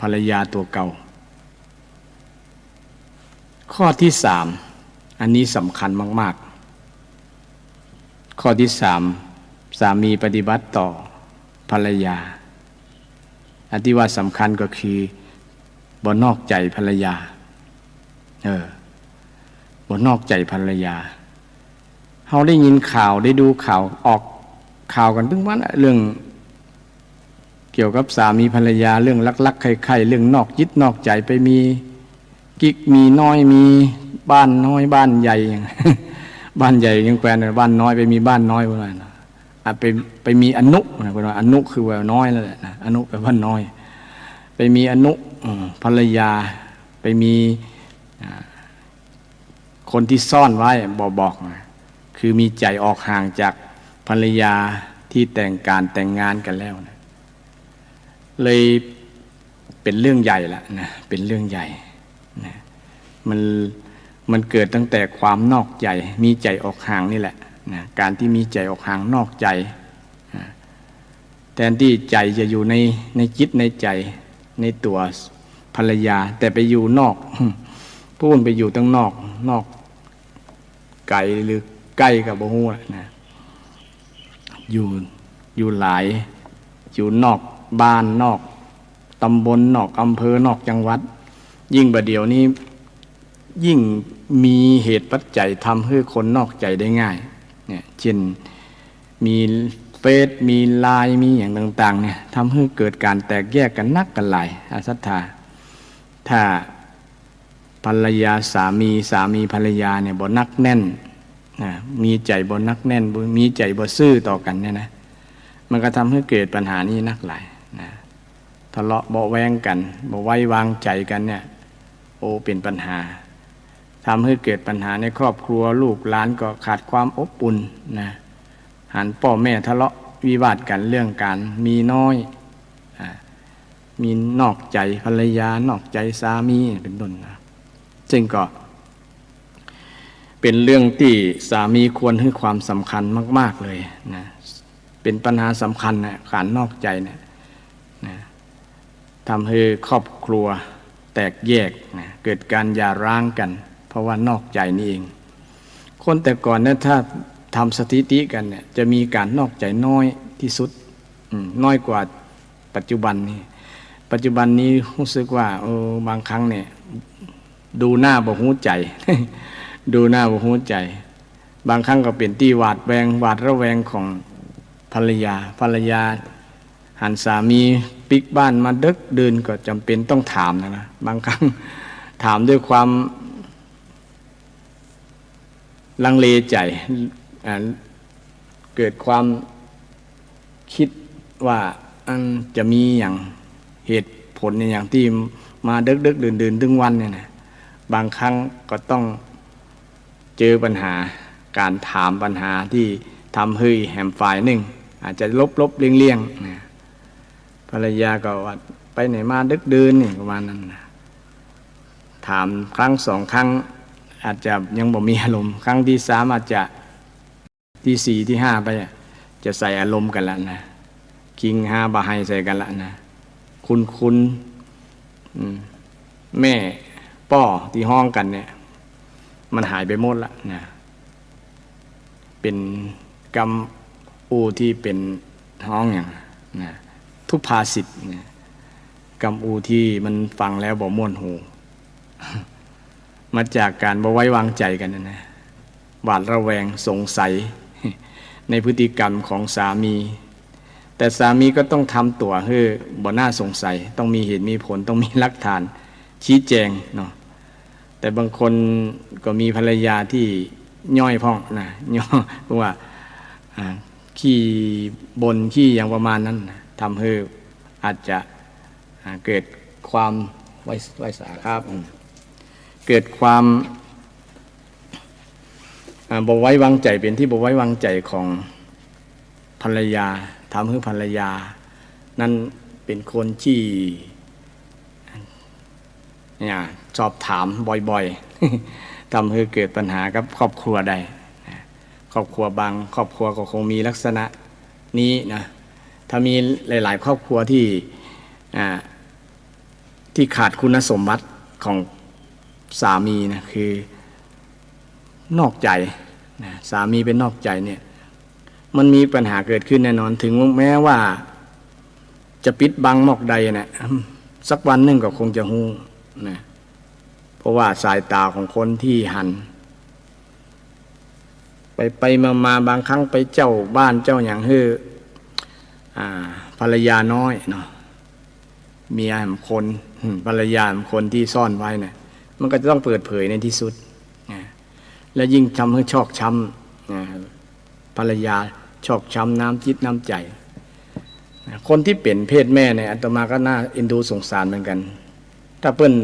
ภรรยาตั๋วเก่า ข้อตี้สาม อันนี้สำคัญมากๆ ข้อตี้สาม สามีปฏิบัติต่อภรรยา อันตี้ว่าสำคัญก็คือ บ่นอกใจ๋ภรรยา เออ บ่นอกใจ๋ภรรยา เฮาได้ยินข่าว ได้ดูข่าว ออกข่าวกั๋นตึงวันอะ เรื่อง เกี่ยวกับสามีภรรยา เรื่องรักๆ ใค่ๆ เรื่องนอกจิตนอกใจ๋ ไปมี กิ๊ก มีน้อย มีบ้านน้อยบ้านใหญ่ บ้านใหญ่ยังแควน บ้านน้อยไปมีบ้านน้อย เปิ้นว่านะ อ่ะ ไป ไปมีอนุนะ เปิ้นว่าอนุคือว่าน้อยนั่นแหละนะ อนุแปลว่าน้อย ไปมีอนุ เอ่อ ภรรยา ไปมี อ่า คนตี้ซ่อนไว้ บ่บอกนะ คือมีใจ๋ออกห่างจากภรรยาตี้แต่งก๋านแต่งงานกั๋นแล้วนะ เลยเป๋นเรื่องใหญ่ละนะ เป๋นเรื่องใหญ่นะ มัน มันเกิดตั้งแต่ความนอกใจ๋ มีใจ๋ออกห่างนี่แหละนะ ก๋านตี้มีใจ๋ออกห่าง นอกใจ๋นะ แทนตี้ใจ๋จะอยู่ใน ในจิตในใจ๋ ในตั๋วภรรยา แต่ไปอยู่นอก ปู๊นไปอยู่ตังนอก นอก ไก๋หรือใก้ก็บ่ฮู้ละนะ อยู่ อยู่หลาย อยู่นอกบ้าน นอกต๋ำบล นอกอำเภอ นอกจังหวัด ยิ่งบ่าเดี่ยวนี้ ยิ่งมีเหตุปัจจัยทำหื้อคนนอกใจ๋ได้ง่าย เนี่ย เช่น มีเฟซ มีไลน์ มีหยังต่างๆ เนี่ย ทำหื้อเกิดก๋านแตกแยกกั๋นนักกั๋นหลาย อะ ศรัทธา ถ้า ภรรยาสามี สามีภรรยาเนี่ยบ่หนักแน่นนะ มีใจ๋บ่หนักแน่น บ่ มีใจ๋บ่ซื่อต่อกั๋นเนี่ยนะ มันก็ทำหื้อเกิดปัญหานี้นักหลายนะ ทะเลาะเบาะแว้งกั๋น บ่ไว้วางใจ๋กั๋นเนี่ย โอ้ เป๋นปัญหา ทำหื้อเกิดปัญหาในครอบครัว ลูกหลานก็ขาดความอบอุ่นนะ หันป้อแม่ทะเลาะวิวาทกั๋นเรื่องก๋านมีน้อย อ่า มีนอกใจ๋ภรรยา นอกใจ๋สามี เป๋นต้นนะ ซึ่งก็เป๋นเรื่องตี้สามีควรหื้อความสำคัญมากๆ เลยนะ เป๋นปัญหาสำคัญนะ ก๋านนอกใจ๋เนี่ยนะ ทำหื้อครอบครัวแตกแยกนะ เกิดก๋านหย่าร้างกั๋น เพราะว่านอกใจ๋นี่เอง คนแต่ก่อนเนี่ย ถ้าทำสถิติกั๋นเนี่ย จะมีก๋านนอกใจ๋น้อยตี้สุด อืม น้อยกว่า ปัจจุบันนี้ ปัจจุบันนี้ฮู้สึกว่า เออ บางครั้งเนี่ย ดูหน้าบ่ฮู้ใจ๋ ดูหน้าบ่ฮู้ใจ๋ บางครั้งก็เป๋นตี้หวาดแวง หวาดระแวงของภรรยา ภรรยาหันสามีปิ๊กบ้านมาดึกดื่นก็จ๋ำเป๋นต้องถามนะ นะ บางครั้งถามด้วยความ ลังเลใจ๋ อ่า เกิดความกึ๊ดว่า อันจะมีหยัง เหตุผลอะหยังตี้มาดึกๆ ดื่นๆ ตึงวันเนี่ยนะ บางครั้งก็ต้องเจอปัญหา ก๋านถามปัญหาตี้ทำหื้อแหมฝ่ายนึ่ง อาจจะหลบๆ เลี่ยงๆ นะ ภรรยาก็ว่า ไปไหนมาดึกดื่นนี่ ประมาณนั้นนะ ถามครั้งสองครั้ง อาจจะยังบ่มีอารมณ์ ครั้งตี้สามอาจจะ ตี้สี่ตี้ห้าไปอะ จะใส่อารมณ์กั๋นละนะ คิงฮาบ่าไฮใส่กั๋นละนะ คุ้นๆ อืม แม่ป้อตี้ฮ้องกั๋นเนี่ย มันหายไปหมดละนะ เป๋นกำอู้ตี้เป๋นฮ้องหยังนะ ทุพภาษิตนะ กำอู้ตี้มันฟังแล้วบ่ม่วนหู มาจากก๋านบ่ไว้วางใจ๋กั๋นนะ หวาดระแวงสงสัย ในพฤติกรรมของสามี แต่สามีก็ต้องทำตั๋วหื้อบ่น่าสงสัย ต้องมีเหตุมีผล ต้องมีหลักฐาน ชี้แจ๋งเนาะ แต่บางคนก็มีภรรยาตี้ย้อยพ่องนะ ย้อย เพราะว่า อ่า ขี้บ่นขี้หยังประมาณนั้นนะ ทำหื้ออาจจะ อ่า เกิดความ ไหว้ ไหว้สาครับ อืม เกิดความ อ่า บ่ไว้วางใจ๋ เป๋นตี้บ่ไว้วางใจ๋ของภรรยา ทำหื้อภรรยานั้นเป๋นคนตี้ เนี่ย ชอบถามบ่อยๆ ทำหื้อเกิดปัญหากับครอบครัวได้นะ ครอบครัวบางครอบครัวก็คงมีลักษณะนี้นะ ถ้ามีหลายๆ ครอบครัวตี้ อ่า ตี้ขาดคุณสมบัติของสามีนะ คือนอกใจ๋นะ สามีเป๋นนอกใจ๋เนี่ย มันมีปัญหาเกิดขึ้นแน่นอน ถึงแม้ว่าจะปิดบังมอกใดนะ สักวันนึ่งก็คงจะฮู้นะ เพราะว่าสายต๋าของคนตี้หัน ไปไปมามา บางครั้งไปเจ้าบ้านเจ้าหยังหื้อ อ่า ภรรยาน้อยเนาะ เมียแหมคน อืม ภรรยาแหมคนตี้ซ่อนไว้เนี่ย มันก็จะต้องเปิดเผยในตี้สุดนะ และยิ่งทำหื้อชอกช้ำนะ ภรรยาชอกช้ำน้ำจิตน้ำใจ๋นะ คนตี้เป๋นเพศแม่เนี่ย อาตมาก็น่าเอ็นดูสงสารเหมือนกั๋น ถ้าเปิ้น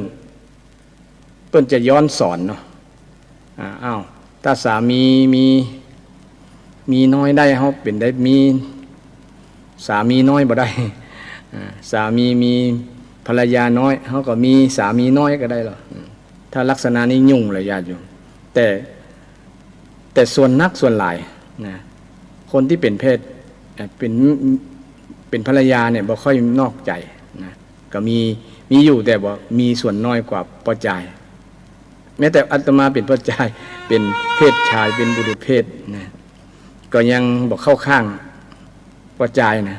เปิ้นจะย้อนสอนเนาะ อ่า อ้าว ถ้าสามีมี มีน้อยได้ เฮาเป๋นใดมีสามีน้อยบ่ได้ อ่า สามีมีภรรยาน้อย เฮาก็มีสามีน้อยก็ได้ลอ อืม ถ้าลักษณะนี้ยุ่งเลยญาติโยม แต่ แต่ส่วนนักส่วนหลายนะ คนตี้เป๋นเพศ เอ่อ เป๋น เป๋นภรรยาเนี่ย บ่ค่อยนอกใจ๋นะ ก็มี มีอยู่ แต่ว่ามีส่วนน้อยกว่าป้อจาย แม้แต่อาตมาเป๋นป้อจาย เป๋นเพศชาย เป๋นบุรุษเพศนะ ก็ยังบ่เข้าข้างป้อจายนะ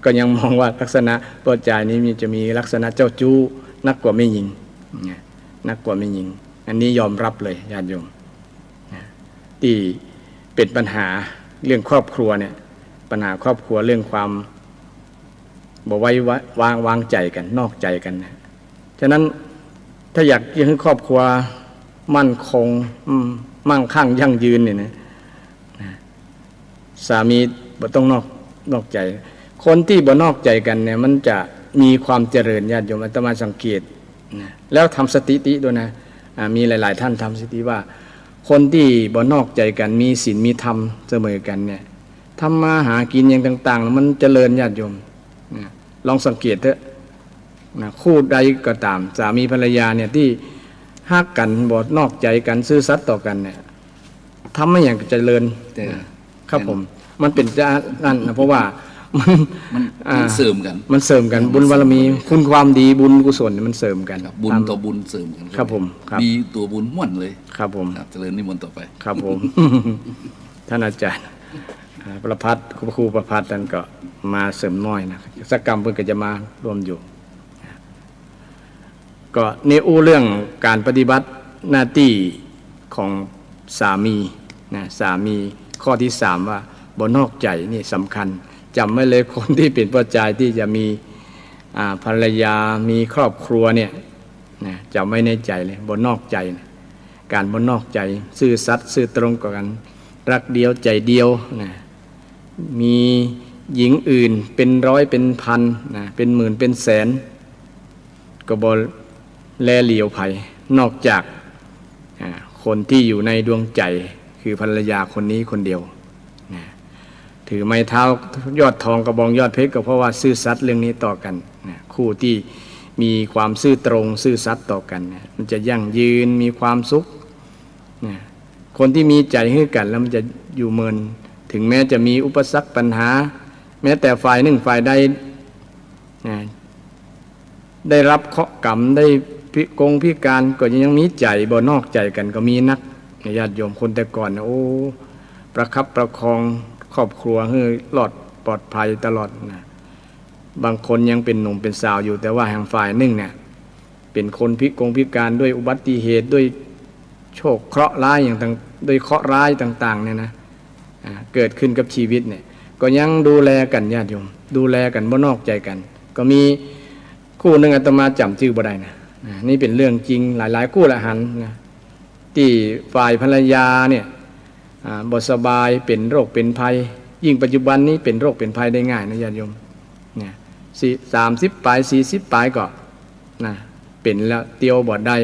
ก็ยังมองว่าลักษณะป้อจายนี้มันจะมีลักษณะเจ้าชู้นักกว่าแม่ญิงนะ นักกว่าแม่ญิง อันนี้ยอมรับเลยญาติโยมนะ ตี้เป๋นปัญหาเรื่องครอบครัวเนี่ย ปัญหาครอบครัวเรื่องความ บ่ไว้วะ วาง วางใจ๋กั๋น นอกใจ๋กั๋นนะ ฉะนั้นถ้าอยากจะหื้อครอบครัวมั่นคง อืม มั่งคั่งยั่งยืนเนี่ยนะ นะ สามีบ่ต้องนอก นอกใจ๋ คนตี้บ่นอกใจ๋กั๋นเนี่ย มันจะมีความเจริญญาติโยม อาตมาสังเกตนะ แล้วทำสถิติดูนะ อ่า มีหลายๆ ท่านทำสถิติว่า คนตี้บ่นอกใจ๋กั๋น มีศีลมีธรรมเสมอกั๋นเนี่ย ทำมาหากิ๋นอย่างต่างๆ มันเจริญญาติโยมนะ ลองสังเกตเถอะนะ คู่ใดก็ต๋าม สามีภรรยาเนี่ย ตี้ฮักกั๋น บ่นอกใจ๋กั๋น ซื่อสัตย์ต่อกั๋นเนี่ย ทำมาหยังก็เจริญ แต่ นะ ครับผม มันเป๋นจะนั่นนะ เพราะว่ามัน มัน อ่า มันเสริมกั๋น มันเสริมกั๋น มันเสริมกั๋น บุญบารมี คุณความดี บุญกุศลเนี่ยมันเสริมกั๋น ครับ บุญต่อบุญเสริมกั๋น ครับผม ครับ มีตั๋วบุญม่วนเลย ครับผม ครับ เจริญนิมนต์ต่อไป ครับผม ท่านอาจารย์ อ่า ประภัส ครูประภัสนั่นก็มาเสริมน้อยนะ สักกำเปิ้นก็จะมาร่วมอยู่ ก็นี่อู้เรื่องก๋านปฏิบัติหน้าตี้ของสามีนะ สามีข้อตี้สามว่าบ่นอกใจ๋นี่สำคัญ จ๋ำไว้เลย คนตี้เป๋นป้อจายตี้จะมี อ่า ภรรยา มีครอบครัวเนี่ยนะ จ๋ำไว้ในใจ๋เลย บ่นอกใจ๋นะ ก๋านบ่นอกใจ๋ ซื่อสัตย์ซื่อตรงต่อกั๋น รักเดียวใจ๋เดียวนะ มีหญิงอื่นเป๋นร้อยเป๋นพันนะ เป๋นหมื่นเป๋นแสน ก็บ่แลเหลียวใผ นอกจาก อ่า คนตี้อยู่ในดวงใจ๋ คือภรรยาคนนี้คนเดียวนะ ถือไม้เท้ายอดทองกระบองยอดเพชร ก็เพราะว่าซื่อสัตย์เรื่องนี้ต่อกั๋นนะ คู่ตี้มีความซื่อตรงซื่อสัตย์ต่อกั๋นเนี่ย มันจะยั่งยืน มีความสุขนะ คนตี้มีใจ๋หื้อกั๋นแล้วมันจะอยู่เมิน ถึงแม้จะมีอุปสรรคปัญหา แม้แต่ฝ่ายนึ่งฝ่ายใดนะ ได้รับเคราะห์กรรม ได้พิกลพิก๋าน ก็ยังมีใจ๋บ่นอกใจ๋กั๋น ก็มีนักนะญาติโยม คนแต่ก่อนนะ โอ้ ประคับประคองครอบครัวหื้อรอดปลอดภัยตลอดนะ บางคนยังเป๋นหนุ่มเป๋นสาวอยู่ แต่ว่าแหมฝ่ายนึ่งเนี่ย เป๋นคนพิกลพิก๋านด้วยอุบัติเหตุ ด้วยโชคเคราะห์ร้ายอย่างต่าง ด้วยเคราะห์ร้ายต่างๆ เนี่ยนะ อ่า เกิดขึ้นกับชีวิตเนี่ย ก็ยังดูแลกั๋นญาติโยม ดูแลกั๋นบ่นอกใจ๋กั๋น ก็มีคู่นึ่ง อาตมาจ๋ำจื้อบ่ได้นะ อ่า นี่เป๋นเรื่องจริง หลายๆ คู่ละหันนะ ที่ฝ่ายภรรยาเนี่ย อ่า บ่สบาย เป๋นโรคเป๋นภัย ยิ่งปัจจุบันนี้เป๋นโรคเป๋นภัยได้ง่ายนะญาติโยม เนี่ย สี่ สามสิบป๋าย สี่สิบป๋ายก็ นะ เป๋นแล้วเตียวบ่ได้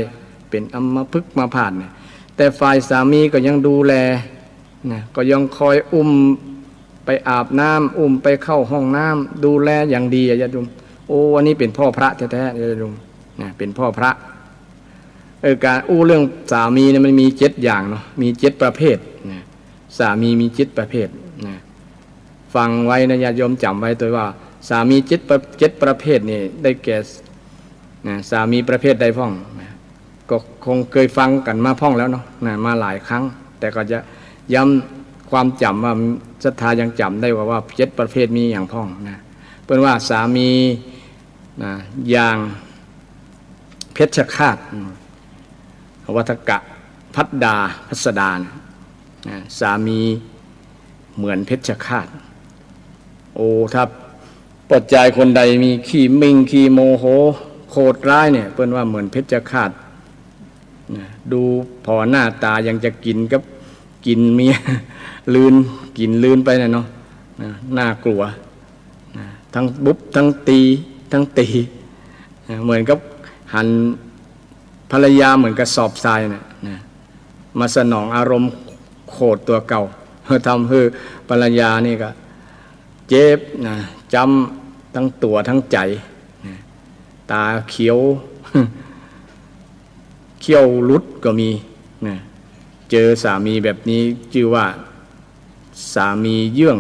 เป๋นอัมพฤกษ์อัมพาตเนี่ย แต่ฝ่ายสามีก็ยังดูแล นะ ก็ยังคอยอุ้มไปอาบน้ำ อุ้มไปเข้าห้องน้ำ ดูแลอย่างดีอะญาติโยม โอ้ อันนี้เป๋นพ่อพระแท้ๆ ญาติโยม นะ เป๋นพ่อพระ เออ ก๋านอู้เรื่องสามีเนี่ยมันมีเจ็ดอย่างเนาะ มีเจ็ดประเภท นะ สามีมีเจ็ดประเภท นะ ฟังไว้นะญาติโยม จ๋ำไว้ตวยว่า สามีเจ็ดประ เจ็ดประเภทนี่ได้แก่ นะ สามีประเภทใดพ่อง นะ ก็คงเกยฟังกั๋นมาพ่องแล้วเนาะ นะ มาหลายครั้ง แต่ก็จะย้ำความจ๋ำว่าศรัทธายังจ๋ำได้ว่า ว่าเจ็ดประเภทมีอะหยังพ่อง นะ เปิ้นว่าสามี นะ อย่างเพชฌฆาต อืม วัฏฏะ ภัดดา ภัสดา นะ นะ สามีเหมือนเพชฌฆาต โอ้ ถ้าป้อจายคนใดมีขี้หมิ่งขี้โมโหโหดร้ายเนี่ย เปิ้นว่าเหมือนเพชฌฆาต นะ ดูผ่อหน้าต๋ายังจะกิ๋นกับกิ๋นเมีย ลืน กิ๋นลืนไปน่ะเนาะ นะ น่ากลัว นะ ทั้งบุบ ทั้งตี๋ ทั้งตี๋ นะ เหมือนกับหันภรรยาเหมือนกระสอบทรายน่ะ นะ มาสนองอารมณ์โขดตั๋วเก่า ทำหื้อภรรยานี่ก็เจ็บนะ จ๊ำตึงตั๋วตึงใจ๋ นะ ต๋าเขียว เขี้ยวหลุดก็มี นะ เจอสามีแบบนี้จื้อว่าสามีเยื่อง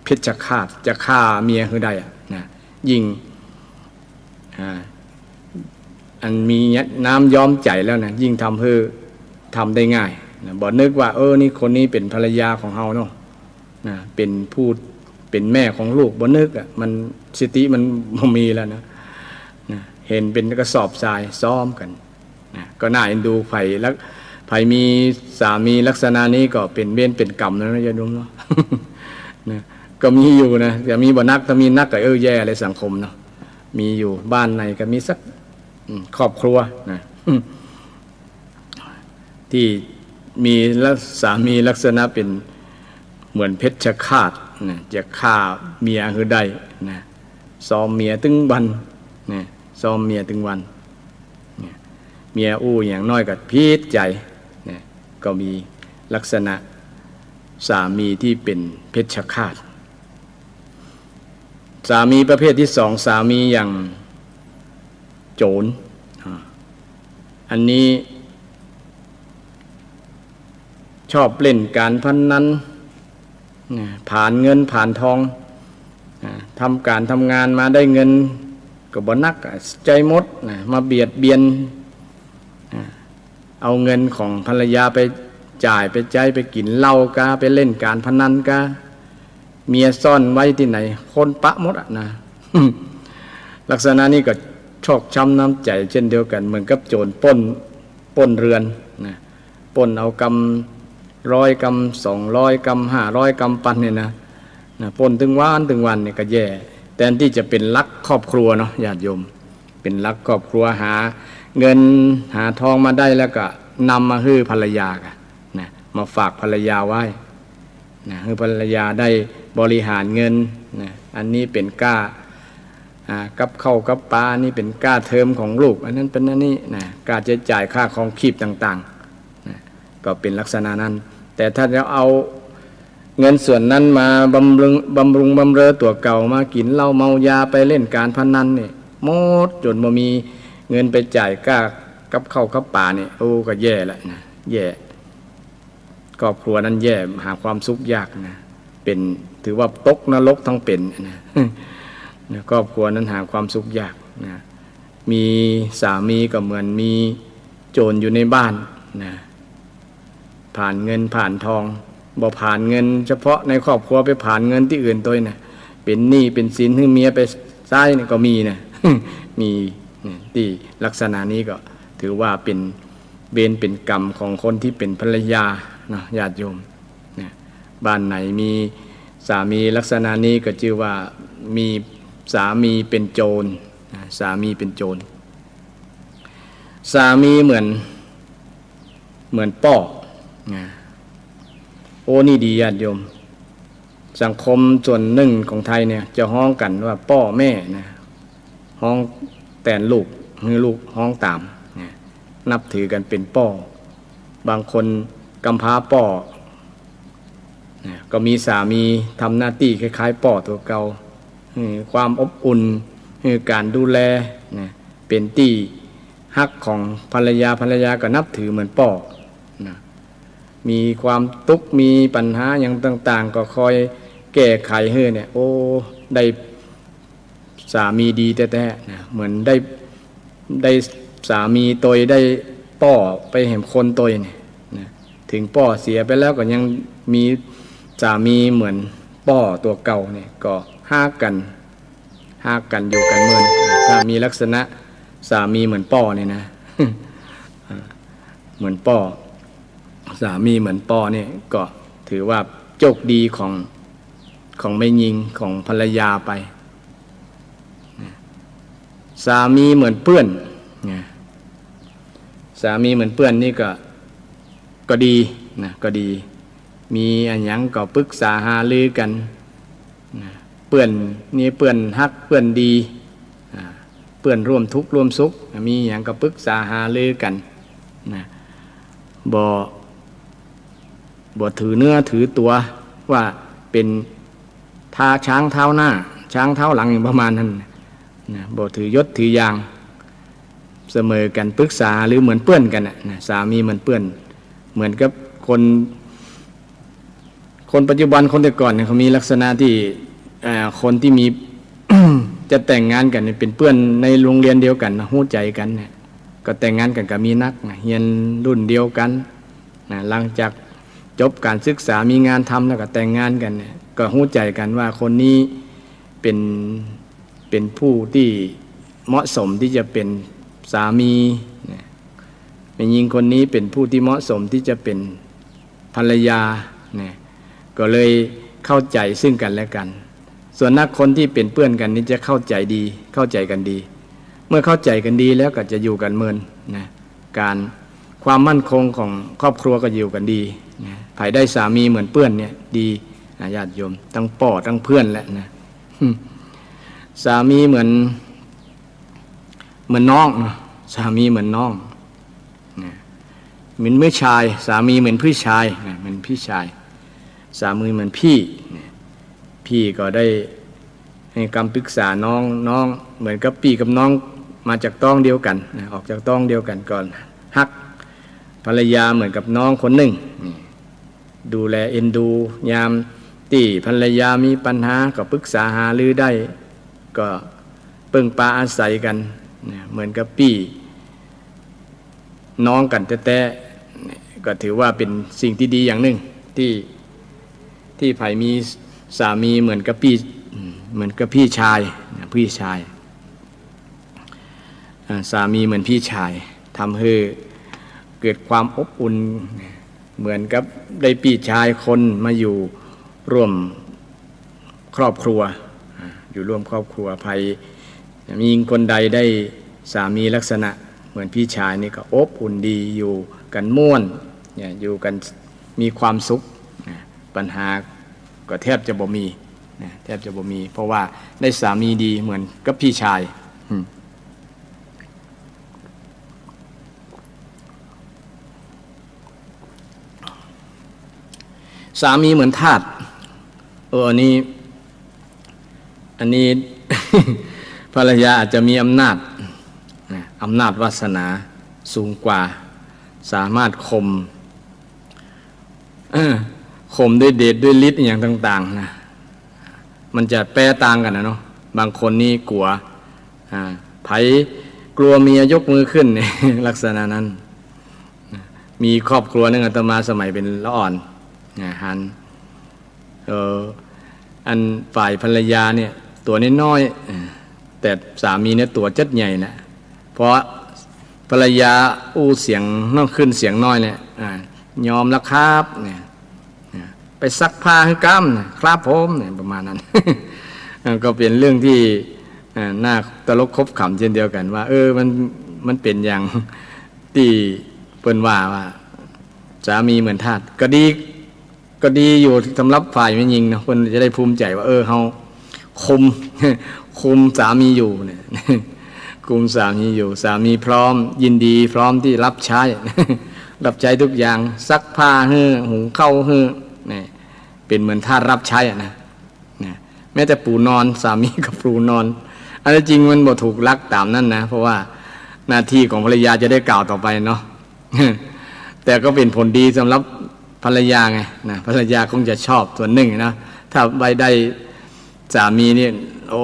เพชฌฆาต จะฆ่าเมียหื้อได้อะ นะ ยิ่ง อ่า อันมีน้ำย้อมใจ๋แล้วนะ ยิ่งทำหื้อทำได้ง่ายนะ บ่นึกว่า เออ นี่คนนี้เป๋นภรรยาของเฮาเนาะ นะ เป๋นผู้ เป๋นแม่ของลูก บ่นึกอะ มันสติมันบ่มีแล้วนะ นะ หันเป๋นกระสอบทรายซ้อมกั๋น นะ ก็น่าเอ็นดู ใผลัก ใผมีสามีลักษณะนี้ก็เป๋นเวรเป๋นกรรมแล้วนะญาติโยมเนาะ นะ ก็มีอยู่นะ แต่มีบ่นัก ถ้ามีนักก็ เออ แย่เลยสังคมเนาะ มีอยู่ บ้านไหนก็มีสัก อืม ครอบครัวนะ ตี้มีลัก สามีลักษณะเป๋นเหมือนเพชฌฆาตนะ จะฆ่าเมียหื้อได้นะ ซ้อมเมียตึงวันนะ ซ้อมเมียตึงวันนะ เมียอู้อย่างน้อยก็ผิดใจ๋นะ ก็มีลักษณะสามีตี้เป๋นเพชฌฆาต สามีประเภทตี้สอง สามีอย่างโจร อ่า อันนี้ชอบเล่นก๋านพนัน นะ ผลาญเงินผลาญทอง นะ ทำก๋านทำงานมาได้เงินก็บ่นักอะ ใจ๊หมดนะ มาเบียดเบียน นะ เอาเงินของภรรยาไปจ่ายไปใจ๊ ไปกิ๋นเหล้ากา ไปเล่นก๋านพนันกา เมียซ่อนไว้ตี้ไหน คนปะหมดอะนะ ลักษณะนี้ก็ชอกช้ำน้ำใจ๋เช่นเดียวกั๋น เหมือนกับโจรปล้น ปล้นเรือนนะ ปล้นเอากำร้อย กำสองร้อย กำห้าร้อย กำปันเนี่ยนะ นะ ปล้นตึงวันตึงวันเนี่ยก็แย่ แตนตี้จะเป๋นหลักครอบครัวเนาะญาติโยม เป๋นหลักครอบครัว หาเงินหาทองมาได้แล้วก็นำมาหื้อภรรยากั๋นนะ มาฝากภรรยาไว้นะ หื้อภรรยาได้บริหารเงินนะ อันนี้เป๋นก้า อ่า กับข้าวกับป๋า อันนี้เป๋นก้าเทอมของลูก อันนั้นเป๋นอันนี้นะ ก้าใจ๊จ่ายค่าครองชีพต่างๆ นะ ก็เป๋นลักษณะนั้น แต่ถ้าจะเอาเงินส่วนนั้นมาบำรุง บำรุงบำเรอตั๋วเก่า มากิ๋นเหล้าเมายา ไปเล่นก๋านพนันนี่ หมดจ๋นบ่มีเงินไปจ่ายก้ากับข้าวกับป๋านี่ โอ้ ก็แย่ละนะ แย่ ครอบครัวนั้นแย่ หาความสุขยากนะ เป๋น ถือว่าตกนรกตึงเป๋นนะ นะ ครอบครัวนั้นหาความสุขยากนะ มีสามีก็เหมือนมีโจรอยู่ในบ้านนะ ผลาญเงินผลาญทอง บ่ผลาญเงินเฉพาะในครอบครัว ไปผลาญเงินตี้อื่นตวยนะ เป๋นหนี้เป๋นสินหื้อเมียไปใจ๊นี่ก็มีนะ มีนะ ตี้ลักษณะนี้ก็ถือว่าเป๋นเวรเป๋นกรรมของคนตี้เป๋นภรรยาเนาะญาติโยมนะ บ้านไหนมีสามีลักษณะนี้ก็จื้อว่ามีสามีเป๋นโจรนะ สามีเป๋นโจร สามีเหมือน เหมือนป้อ นะ โอ้ นี่ดีญาติโยม สังคมส่วนนึ่งของไทยเนี่ยจะฮ้องกั๋นว่าป้อแม่นะ ฮ้องแตนลูก หื้อลูกฮ้องต๋าม นะ นับถือกั๋นเป๋นป้อ บางคนกำพร้าป้อ นะ ก็มีสามีทำหน้าตี้คล้ายๆ ป้อตั๋วเก่า หื้อความอบอุ่น หื้อก๋านดูแล นะ เป๋นตี้ฮักของภรรยา ภรรยาก็นับถือเหมือนป้อ นะ มีความตุ๊กข์ มีปัญหาหยังต่างๆ ก็คอยแก้ไขหื้อเนี่ย โอ้ ได้สามีดีแต๊ๆ นะ เหมือนได้ ได้สามีตวย ได้ป้อไปแหมคนตวยเนี่ย นะ เถิงป้อเสียไปแล้วก็ยังมีสามีเหมือนป้อตั๋วเก่าเนี่ย ก็ฮักกั๋น ฮักกั๋นอยู่กั๋นเมิน ถ้ามีลักษณะสามีเหมือนป้อเนี่ยนะ เหมือนป้อ สามีเหมือนป้อเนี่ย ก็ถือว่าโจคดีของ ของแม่ญิง ของภรรยาไป นะ สามีเหมือนเปื้อน นะ สามีเหมือนเปื้อนนี่ก็ ก็ดี นะ ก็ดี มีอะหยังก็ปึกษาหารือกั๋น นะ เปื้อนนี่เปื้อนฮัก เปื้อนดี อ่า เปื้อนร่วมทุกข์ร่วมสุข มีหยังก็ปึกษาหารือกั๋น นะ บ่ บ่ถือเนื้อถือตั๋วว่าเป๋นท้า ช้างเท้าหน้า ช้างเท้าหลัง อย่างประมาณนั้น นะ บ่ถือยศถือยาง เสมอกั๋น ปึกษาหารือเหมือนเปื้อนกั๋นน่ะ นะ สามีเหมือนเปื้อน เหมือนกับคน คนปัจจุบัน คนแต่ก่อนเนี่ย เขามีลักษณะตี้ อ่า คนตี้มี จะแต่งงานกั๋นเนี่ย เป๋นเปื้อนในโฮงเฮียนเดียวกั๋นนะ ฮู้ใจ๋กั๋นเนี่ย ก็แต่งงานกั๋นก็มีนักนะ เฮียนรุ่นเดียวกั๋นนะ หลังจากจบก๋านศึกษา มีงานทำแล้วก็แต่งงานกั๋นเนี่ย ก็ฮู้ใจ๋กั๋นว่าคนนี้เป๋น เป๋นผู้ตี้เหมาะสมตี้จะเป๋นสามีนะ แม่ญิงคนนี้เป๋นผู้ตี้เหมาะสมตี้จะเป๋นภรรยานะ ก็เลยเข้าใจ๋ซึ่งกั๋นและกั๋น ส่วนนักคนตี้เป๋นเปื้อนกั๋นนี่จะเข้าใจ๋ดี เข้าใจ๋กั๋นดี เมื่อเข้าใจ๋กั๋นดีแล้วก็จะอยู่กั๋นเมินนะ ก๋าน ความมั่นคงของครอบครัวก็อยู่กั๋นดีนะ ใผได้สามีเหมือนเปื้อนเนี่ยดีนะ ญาติโยม ตังป้อตังเปื้อนแหละนะ สามีเหมือน เหมือนน้องนะ สามีเหมือนน้องนะ เหมือนผู้ชาย สามีเหมือนผู้ชายนะ เหมือนผู้ชาย สามีเหมือนพี่นะ พี่ก็ได้หื้อคำปึกษาน้อง น้องเหมือนกับปี้กับน้องมาจากต๊องเดียวกั๋นนะ ออกจากต๊องเดียวกั๋น ก็ฮักภรรยาเหมือนกับน้องคนนึ่ง นี่ ดูแลเอ็นดู ยามตี้ภรรยามีปัญหาก็ปึกษาหารือได้ ก็เปิ้งปาอาศัยกั๋นนะ เหมือนกับปี้น้องกั๋นแต๊ๆ ก็ถือว่าเป๋นสิ่งตี้ดีอย่างนึ่ง ตี้ ตี้ใผมีสามีเหมือนกับปี้ เหมือนกับปี้ชายนะ ปี้ชาย อ่า สามีเหมือนปี้ชาย ทำหื้อเกิดความอบอุ่น เหมือนกับได้ปี้ชายคนมาอยู่ร่วมครอบครัว อ่า อยู่ร่วมครอบครัว ใผ แม่ญิงคนใดได้สามีลักษณะเหมือนปี้ชายนี่ก็อบอุ่นดี อยู่กั๋นม่วน เนี่ย อยู่กั๋นมีความสุข นะ ปัญหาก็แทบจะบ่มี นะ แทบจะบ่มี เพราะว่าได้สามีดีเหมือนกับปี้ชาย อืม สามีเหมือนทาส เออ อันนี้ อันนี้ ภรรยาอาจจะมีอำนาจ นะ อำนาจวาสนาสูงกว่า สามารถข่ม เออ ข่มด้วยเดชด้วยฤทธิ์อะหยังต่างๆ นะ มันจะแปรต่างกั๋นนะเนาะ บางคนนี่กั๋ว อ่า ใผกั๋วเมียยกมือขึ้น ลักษณะนั้น มีครอบครัวนึ่ง อาตมาสมัยเป๋นละอ่อน นะ หัน เออ อันฝ่ายภรรยาเนี่ยตั๋วน้อยๆ เออ แต่สามีเนี่ยตั๋วจั๊ดใหญ่นะ พอภรรยาอู้เสียงน้อย ขึ้นเสียงน้อยเนี่ย อ่า ยอมแล้วครับ เนี่ย อ่า ไปซักผ้าหื้อก้ำ ครับผม เนี่ย ประมาณนั้น อ่า ก็เป๋นเรื่องตี้ อ่า น่าตลกขบขันเช่นเดียวกั๋นว่า เออ มัน มันเป๋นอย่างตี้เปิ้นว่า ว่า สามีเหมือนทาส ก็ดี ก็ดีอยู่สำหรับฝ่ายแม่ญิงเนาะ เปิ้นจะได้ภูมิใจ๋ว่า เออ เฮาคุม คุมสามีอยู่เนี่ย คุมสามีอยู่ สามีพร้อม ยินดี พร้อมตี้รับใจ๊ รับใจ๊ทุกอย่าง ซักผ้าหื้อ หุงข้าวหื้อ เนี่ย เป๋นเหมือนทาสรับใจ๊อะนะ นะ แม้แต่ปู๋นอน สามีก็ปู๋นอน อันนี้จริงมันบ่ถูกหลักต๋ามนั้นนะ เพราะว่าหน้าตี้ของภรรยาจะได้กล่าวต่อไปเนาะ แต่ก็เป๋นผลดีสำหรับภรรยาไงนะ ภรรยาคงจะชอบส่วนนึ่งนะ ถ้าไว้ได้สามีนี่ โอ้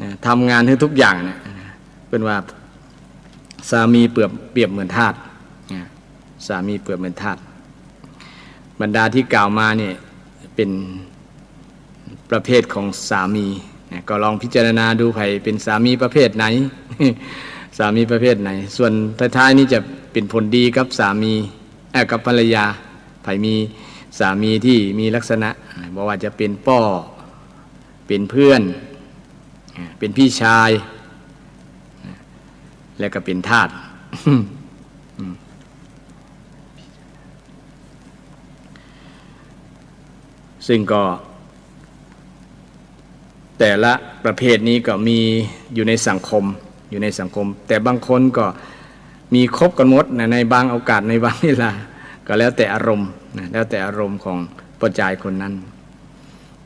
นะ ทำงานหื้อทุกอย่างเนี่ย เปิ้นว่าสามีเปรียบ เปรียบเหมือนทาส นะ สามีเปรียบเหมือนทาส บรรดาตี้กล่าวมาเนี่ยเป๋นประเภทของสามีนะ ก็ลองพิจารณาดู ใผเป๋นสามีประเภทไหน สามีประเภทไหน ส่วนท้ายๆ นี่จะเป๋นผลดีกับสามี เอ่อ กับภรรยา ใผมีสามีตี้มีลักษณะ บ่ว่าจะเป๋นป้อ เป๋นเพื่อน อ่า เป๋นพี่ชาย อ่า แล้วก็เป๋นทาส อืม ซึ่งก็ แต่ละประเภทนี้ก็มีอยู่ในสังคม อยู่ในสังคม แต่บางคนก็มีครบกั๋นหมดนะ ในบางโอกาส ในบางเวลา ก็แล้วแต่อารมณ์นะ แล้วแต่อารมณ์ของป้อจายคนนั้น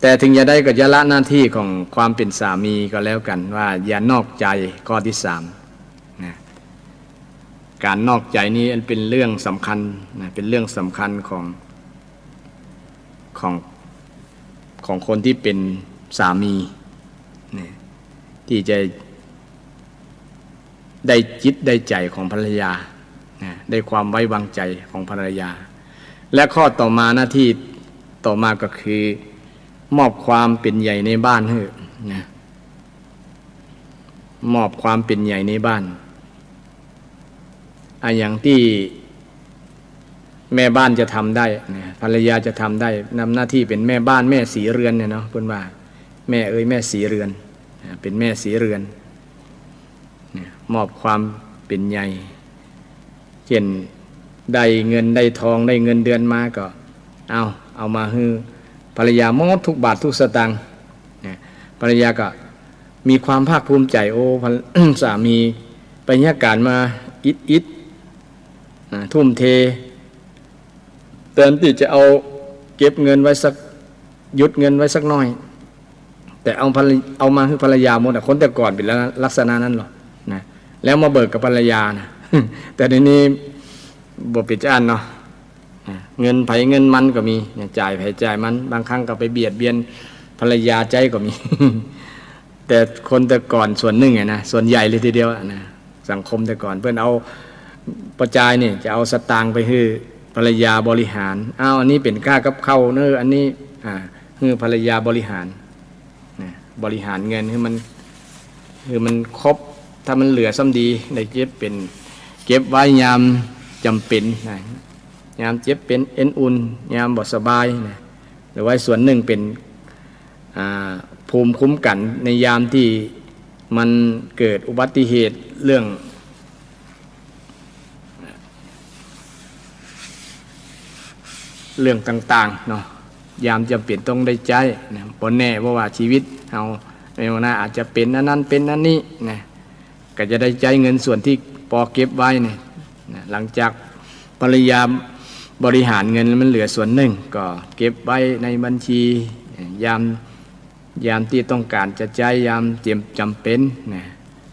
แต่ถึงจะได้ก็จะละหน้าตี้ของความเป๋นสามีก็แล้วกั๋น ว่าอย่านอกใจ๋ ข้อตี้สามนะ ก๋านนอกใจ๋นี้อันเป๋นเรื่องสำคัญนะ เป๋นเรื่องสำคัญของ ของ ของคนตี้เป๋นสามีนะ ตี้จะ ได้จิตได้ใจ๋ของภรรยานะ ได้ความไว้วางใจ๋ของภรรยา และข้อต่อมา หน้าตี้ต่อมาก็คือ มอบความเป๋นใหญ่ในบ้านหื้อนะ มอบความเป๋นใหญ่ในบ้าน อะหยังตี้แม่บ้านจะทำได้นะ ภรรยาจะทำได้ นำหน้าตี้เป๋นแม่บ้าน แม่ศรีเรือนเนี่ยเนาะ เปิ้นว่า แม่เอ๋ย แม่ศรีเรือนนะ เป๋นแม่ศรีเรือน เนี่ย มอบความเป๋นใหญ่ เจ้นได้เงินได้ทอง ได้เงินเดือนมาก็ เอา เอามาหื้อภรรยาหมดทุกบาททุกสตางค์ เนี่ย ภรรยาก็มีความภาคภูมิใจ๋ โอ้ ภร- สามีไปเยียะก๋านมาอิดๆ นะ ทุ่มเท แตนตี้จะเอาเก็บเงินไว้สัก หยุดเงินไว้สักหน้อย แต่เอาภรร- เอามาหื้อภรรยาหมดอะ คนแต่ก่อนเป๋นลักษณะนั้นหรอกนะ แล้วมาเบิกกับภรรยานะ แต่เดี๋ยวนี้บ่เป๋นจาอั้นเนาะนะ เงินใผเงินมันก็มีนะ จ่ายใผจ่ายมัน บางครั้งก็ไปเบียดเบียนภรรยาใจ๊ก็มี แต่คนแต่ก่อนส่วนนึ่งอะนะ ส่วนใหญ่เลยทีเดียวอะนะ สังคมแต่ก่อนเปิ้นเอา ป้อจายนี่จะเอาสตางค์ไปหื้อภรรยาบริหาร อ้าว อันนี้เป๋นค่ากับข้าวเนอะ อันนี้ อ่า หื้อภรรยาบริหารนะ บริหารเงินหื้อมัน หื้อมันครบ ถ้ามันเหลือซ้ำดี ได้เก็บเป๋น เก็บไว้ยามจ๋ำเป๋นนะ ยามเจ็บเป๋นเอ็นอุ่น ยามบ่สบายนะ หรือไว้ส่วนนึ่งเป๋น อ่า ภูมิคุ้มกั๋นในยามตี้มันเกิดอุบัติเหตุเรื่อง เรื่องต่างๆ เนาะ ยามจ๋ำเป๋นต้องได้ใจ๊นะ บ่แน่ เพราะว่าชีวิตเฮาในวันหน้าอาจจะเป๋นอันนั้นเป๋นอันนี้นะ ก็จะได้ใจ๊เงินส่วนตี้ปอเก็บไว้เนี่ยนะ หลังจากภรรยาบริหารเงินมันเหลือส่วนนึ่ง ก็เก็บไว้ในบัญชี ยาม ยามตี้ต้องก๋านจะใจ๊ ยามเจ็บจ๋ำเป๋นนะ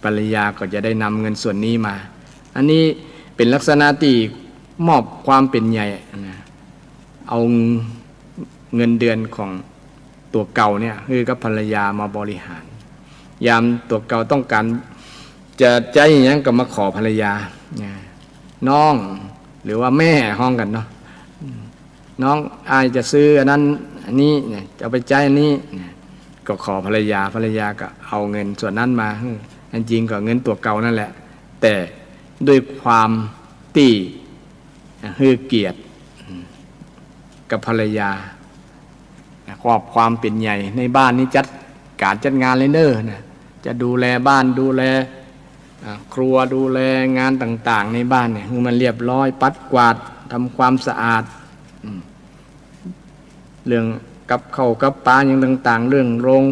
ภรรยาก็จะได้นำเงินส่วนนี้มา อันนี้เป๋นลักษณะตี้มอบความเป๋นใหญ่นะ เอาเงินเดือนของตั๋วเก่าเนี่ย หื้อกับภรรยามาบริหาร ยามตั๋วเก่าต้องก๋านจะใจ๊อะหยังก็มาขอภรรยานะ น้อง หรือว่าแม่ฮ้องกั๋นเนาะ น้อง อ้ายจะซื้ออันนั้นอันนี้เนี่ย จะเอาไปใจ๊อันนี้เนี่ย ก็ขอภรรยา ภรรยาก็เอาเงินส่วนนั้นมาหื้อ อันจริงก็เงินตั๋วเก่านั่นแหละ แต่ด้วยความตี้หื้อเกียรติกับภรรยา มอบความเป๋นใหญ่ในบ้านนี้ จัดก๋านจัดงานเลยเนอะนะ จะดูแลบ้าน ดูแล อ่า ครัว ดูแลงานต่างๆ ในบ้านเนี่ย หื้อมันเรียบร้อย ปัดกวาด ทำความสะอาด อืม เรื่องกับข้าวกับป๋าอย่างต่างๆ เรื่องโรง